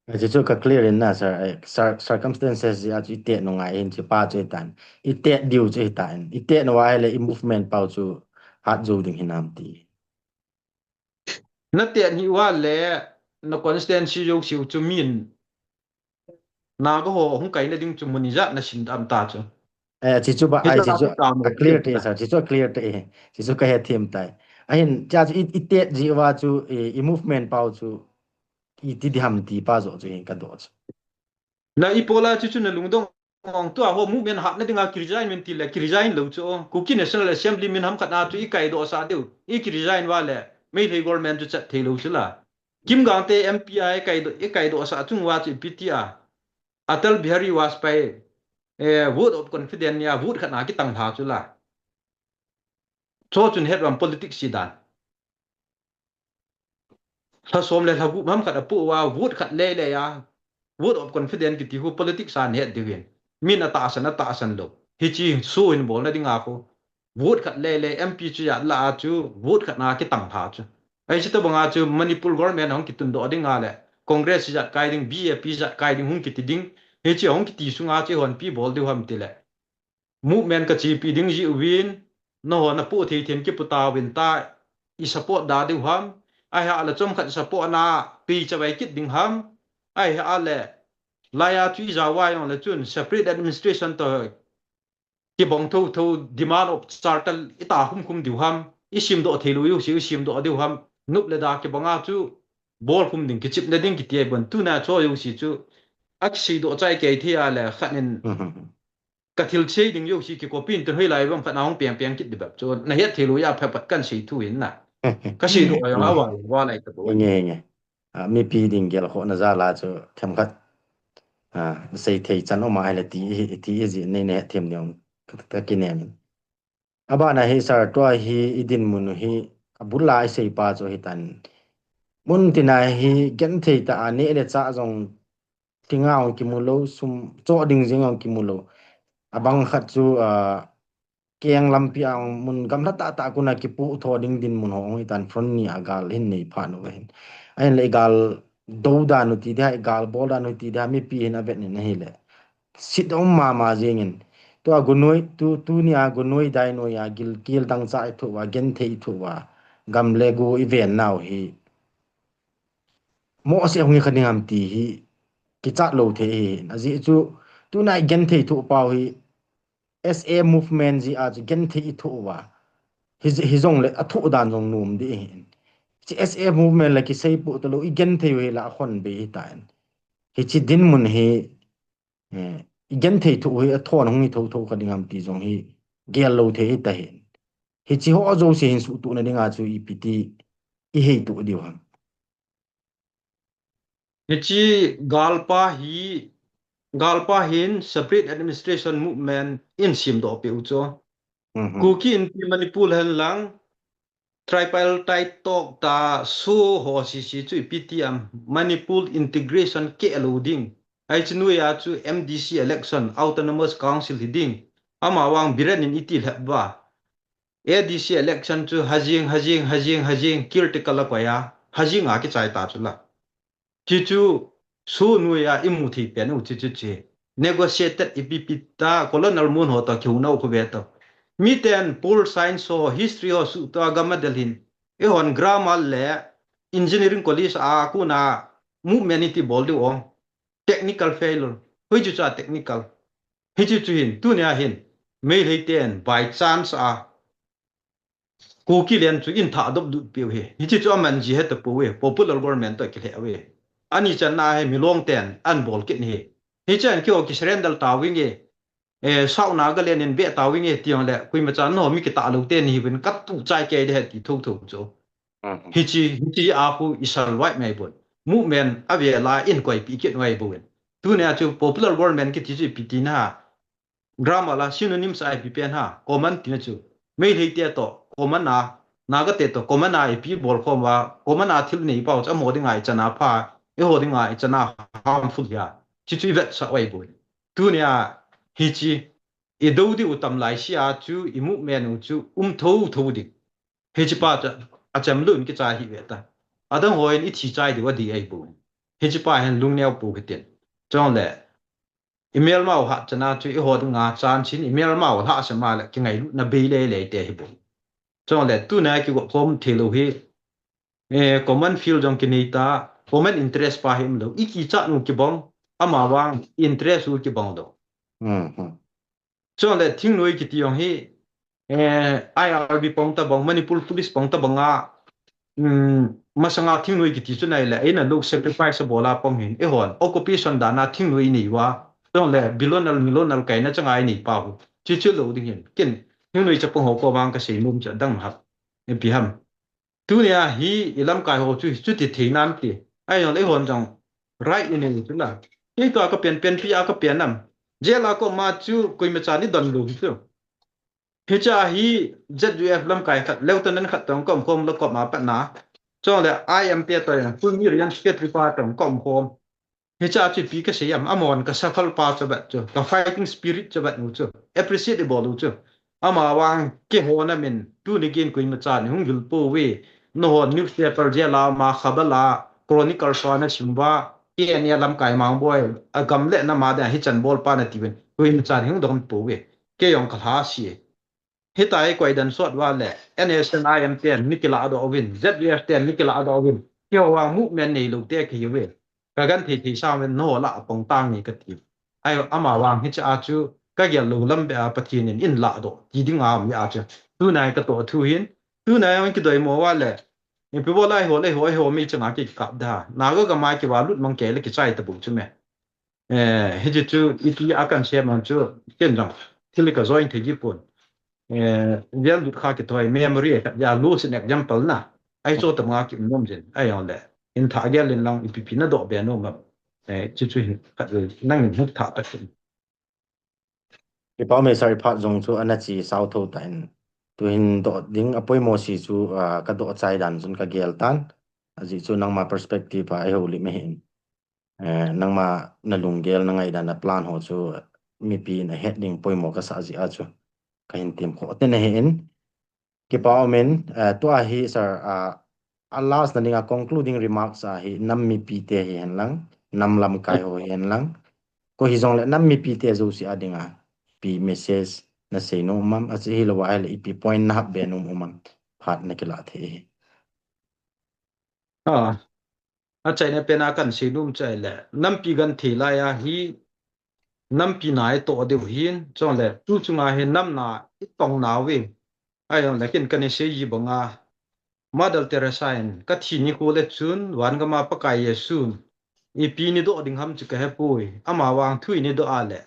Achu chu ka clear in na sir, eh, cir-, circumstances jeh a chu i tet nungai hin chu pa chu hitan. I tet diu chu hitan. I tet nau ahile i movement pau chu hat jou ding hinam ti. Na tet ni uva le na constituency jouse u chu min Naga ho hung kaina ding chu mun ijat na sim dam ta chu. Eh, chi chu ba, ai, chi chu a clear te, sir. Chi chu a clear te. Chi chu ka hethem tai. Ahin, cha chu i, i tet ji uva chu, i, i movement pau chu, iti diham ti pa joh chu hin ka doh chu. Na i pola chu chu na lungdong ong tua ho movement hapna dinga kiresign min ti le kiresign lou chu. Kuki National Assembly min ham khat na chu i kaidoh sah diu. I kiresign uva le Meitei government chu chat thei lou chu la. Kim Gangte M P a i kaidoh, i kaidoh sah chung uva chu ipi ti a. Atal Bihari Vajpayee, eh, vote of confidence nia vote khat na kitang lha chu la. Chu chun het uvam politics hi dan. Lha som le lha gup ham khat apoh uva vote khat le le a. Vote of confidence kiti hu politics a nahet diu hin. Min atahsan, atahsan lou. Hichi chu hin bolna dinga khu. Vote khat le le M P chu ijat la a chu vote khat na kitang lha chu. Ahi chu tabang a chu Manipur government hung kitundoh dinga le. Congress ijat kai ding, B J P ijat kai ding hung kiti ding. Hichi hung kiti sunga chu hon ipi bol diu ham ti le. Movement ka chepi ding ji uvin, nahon apoh thei thei in kipu tauvin ta, i support da diu ham, ahi a le chomkhat support na, pi chavai kit ding ham, ahi a le, laiya chu i jao uva jong le chun, separate administration toh, kibang tho tho, demand of charter, i ta khum khum diu ham, i simdoh thei lou jouse, i simdoh diu ham, nup le da kibang a chu, bol khum ding, kichepna ding, kiti ahi bon, tuna chu jouse chu, akiseidoh chai kei thei a le, khat in, ka thil sei ding jouse kikopi in tin hoilai bang khat na hung peng peng kit di bep chu. Na het thei lou a phat phat kan sei thu in na. Ka seidoh a jong a va, va lai ta bo. Nge, nge. A, mipi ding gel khohna jal a chu themkhat. A, sei thei chan um a ahile ti, ti i ji nei na het them ni ong ka, ka kinem in. Abana hi sir tua hi i dinmun u hi abul a i sei pa chu hitan. Mun tina hi genthei tah a neh le chah jong tinga ong kimu lou, sum choh ding jing ong kimu lou. Abang khat chu, a, keng lampi a ong mun gamla tah tah kuna kipu tho ding dinmun ho ong hitan front ni a gal hin nei phat nu hin. Ahin le i gal do dan u ti dia, i gal bol dan u ti dia, mipi hin avet nin ahile. Sit um mama jing in. Tua gunoi, tu, tuni a gunoi dai noi a gilkel dangchah i thoh uva, genthei i thoh uva. Gam le go i ven nau hi. Mo se hung i kha ding ham ti hi kichat lou thei hi. Ajeh chu tuna i genthei thoh pau hi S A movement jeh a chu genthei i thoh uva. Hi, hi jong le a thoh dan jong nom di hi. Chi S A movement le kisei pu talou i genthei u hi la a khon be hi tan. Hichi dinmun hi, eh, i genthei thoh u hi a thon hung hi tho tho kha ding ham ti jong hi gel lou thei hi ta hi. Hichi ho jouse hin suhtuhna dinga chu ipi ti i hei tuh diu ham. Hichi galpa hi, galpa hin separate administration movement in simdoh peh u chu. Mhm. Kuki Inpi Manipur hen lang, tripartite talk ta so ho sisi chu ipi ti am, Manipur integration keh lou ding. Ahi chu noiya chu M D C election, Autonomous Council hi ding. Ama vang Biren in i ti lhep uva. A D C election chu hajing, hajing, hajing, hajing, critical a koi a, hajing a kichai ta chu la. Chi chu, so noiya i mu thei pen u chi chu chi. Negotiated ipi pi ta, colonial mun ho ta kiu nau khu ve ta. Mi ten pol science ho, history ho suhtoh a gam a del hin. Eihon grammar le engineering college a kuna movement i ti bol diu ong. Technical failure. Hoi chu cha technical. Hichi chu hin, tunia hin, Meitei ten by chance a, Kuki len chu in thah dop dut piu hi. Hichi chu aman ji he ta pou hi, popular government to kile hi. Ani chan na he Milong ten an bol kit ni hi. Hichi an kiho ki surrender ta wing e, eh, South Nagaland in be ta wing e tiang le, kuima chan no mi kita lo ten hi win kat tu chai ke de he ti tho tho chu. Mhm. Hichi, hichi a khu i sal wai mai bon. Movement a ve la in koi pi kit wai bon. Tunia chu popular government kiti chu ipi ti na. Grammar la synonyms a ipi pen ha. Common tina chu. Meitei te to common a. Naga te to common a ipi bol khom va. Common a thil nei pau chu amo ding a i chan a pha. Eiho ding a i chan a harmful hi a. Chi chu i vetsah wai bon. Tunia hichi i do diu tam lai si a chu i movement u chu um tho tho ding. Hichi pa chu a cham lun kichai hi ve ta. Adang hoi in i thi chai diu a di ai bu. Hichi pa hin lung neo pu kitin. Chong le. I melmau ha chana chu eiho ding a chan chin i melmau ha sa ma le ki ngai lu na bei le le te hi bu. Chong le tuna kigop khom thei lou hi. Eh, common field jong kinei ta, common interest pa hi um lou. I kichat nu kibang, ama vang interest u kibang lou. Mhm. Chong le thingnoi kiti jong hi, eh, I R B pong ta bang, Manipur Police pong ta bang a, um, masanga thingnoi kiti chu nai le, eina lou sacrifice a bol a pong hin, eihon, occupation dan a thingnoi nei uva, Chule, bilonal, milonal kaina changa inei pau. Chuchu lou ding hin. Ken, hingnoi chapang ho koma kasei nom chu adang ham. Ipi ham. Tunia hi ilamkai ho chu, chuti thei nam ti. Ahijongle eihon jong right inei chu la. Kei tua kapen, penpi a kapen am. Jail a koma chu koima chan idon lou chu. Hiche hi Z U F lamkai khat, lieutenant khat toh kaum khom le koma patna. Chule I M P toh, Pu Miriam secretary pa toh kaum khom. Hiche chu ipi kasei am, amahon kasakol pa chu vet chu, ka fighting spirit chu vet u chu, appreciate ibol u chu. Amavang keiho namin, tuni geiyin koima chan ihung vil pouve, nahon newspaper jail a ma khabar a, Chronicle sa nasim uva, K N A lamkai Mangboi, agam le nam a dia hichan bol pa nati uvin, koima chan ihung don pouve, kei jong kalhase. Hitia hi koi dan sot uva le, N S N I M ten mi kilah doh uvin, Z U F ten mi kilah doh uvin, keiho vang movement neilou te kahiuve. Kagenthei thei sang uvin, nangho lah a pang tange kati. Ahi, amavang hiche a chu, kagel lou lam beh a Pathen in eilah doh ti ding aum ahi chu. Tuni a katoh thu hin, tuni a hung kidoimo uva le, ipi bol a eiho le eiho, eiho mei changa kikap da. Naga gam a kivalut mang kei le kichai tabou chu me. Eh, hiche chu, iti a kahin sei mang chu, ken jong, thil ka join thei ji pon. Eh, vel lut kha kithoi, memory khat ja, lose in example na. Ahi chu tama kium nom jin, ahijongle. Hin thah gel in lang, ipi pi nadoh be nom am. Eh, chuchu hin, khat vei, nangin hung thah ta hin. Kipa ume sir, iphat jong chu ana chi sao tho tan. Tuhin doh ding apoimo si chu, ah, kadoh chai dan chun kagel tan. Ajeh chu nangma perspective a eiho lim ahin. Eh, nangma nalunggel, nangaidan, naplan ho chu mipi in ahet ding poimo kasah jeh a chu kahin tem kho ten ahin. Kipa umin, eh, tua hi sir, ah, a last na dinga concluding remarks ahi, nam mipi te hihen lang, nam lamkai ho hihen lang. Koi hijongle nam mipi te jouse a dinga ipi message nasei nom am, achu hilou ahile ipi point nahap be nom am, phat nakilah thei ahi. Ah, achaina pen a kahin sei nom chu ahile, nampi genthei lai a hi, nampi na itoh diu hin, chule tu chunga hi nam na itong nauve. Ahijongle ken kana sei ji banga, Mother Teresa in, kathi nikho le chun, van gam a Pakai Jesun, ipi neidoh ding ham chu kahepoi, amavang thu ineidoh a le,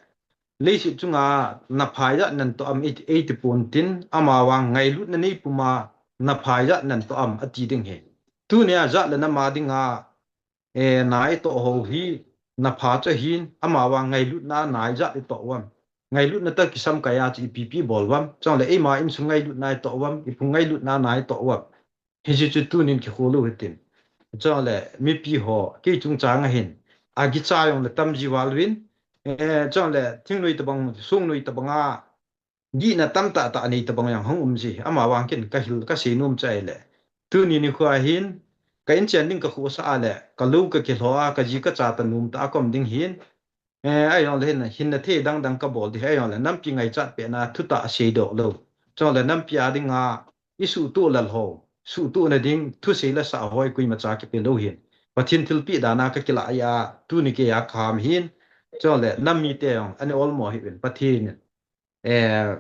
leiset chunga napha ijat neitoh am, ei, eiti pon tin, amavang ngailutna neipum a napha ijat neitoh am ati ding ahi. Tunia jat le nam a dinga, eh, na itoh ho hi, napha chu ahin, amavang ngailutna na ijat itoh uvam. Ngailutna toh kisam kai a chu ipi ipi bol uvam. Chule eima insung ngailutna itoh uvam, iphung ngailutna na itoh uvam. Hiche chu tunin kikholou hitin. Chule mipi ho, kei chungchang a hin, agicha jongle tam ji val uvin. Eh, chule thingnoi tabang, songnoi tabang a, gihna tamtah tah nei tabang jong hung um ji. Amavang ken kahil, kasei nom chu ahile, tuni nikho a hin, ka inchen ding kakhohsah a le, kalou kakilho a, kaji kacha tah nomtah a kaum ding hin, eh, ahijongle hin, hinna thei dang dang kabol ding, ahijongle nampi ngaichat pehna thutah seidoh lou. Chule nampi a dinga isuhtoh lal ho, suhtohna ding thusei le sah ho hi koimacha kipe lou hin, Pathen thilpeh dan a kakilah a, tuni keiya kaham hin, chule nam mite jong ana olmo hih uvin, Pathen in, eh,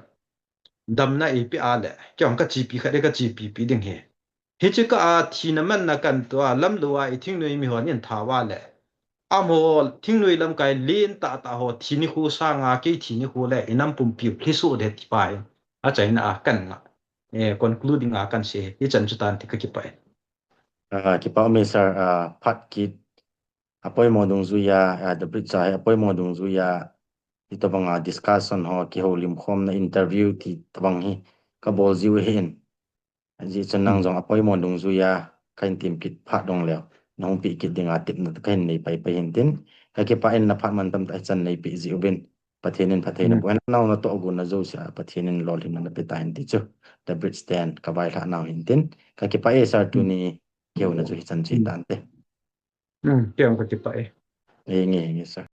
damna eipeh a le, kei jong kachepi khat e, kachepipi ding ahi. Hiche kah a thina manna kahin toh a, lamlou a ithingnoi mihon eitha uva le, amaho thingnoi lamkai lentah tah ho thi nikho sanga kei thi nikho le inam pumpi u lhisoh ding ti pa hi achaina a kahin ngah. Eh, concluding a kahin sei, hichan chu tan ti, kakipah e. Ah, kipa ume sir, ah, phat kit apoimo dungjuiya, ah, The Bridge a hi apoimo dungjuiya, hitobanga discussion ho, kihoulim khomna interview ti tobang hi kabol jiu ahin. Ajeh chu nang jong apoimo dungjuiya kahin tem kit phat dong leu, nahung peh kit dinga tepna kahin nei paipai hin tin, kakipah in, naphat mantam tah hichan neipeh jiuvin, Pathen in phatthei naboh hen, nao natoh gonna jouse a Pathen in lolhinna napeh tahen ti chu The Bridge ten kavailhah nau hin tin, kakipah e sir, tuni kihouna chu hichan chu hitante. Kei jong kakipah e. Henge, henge sir.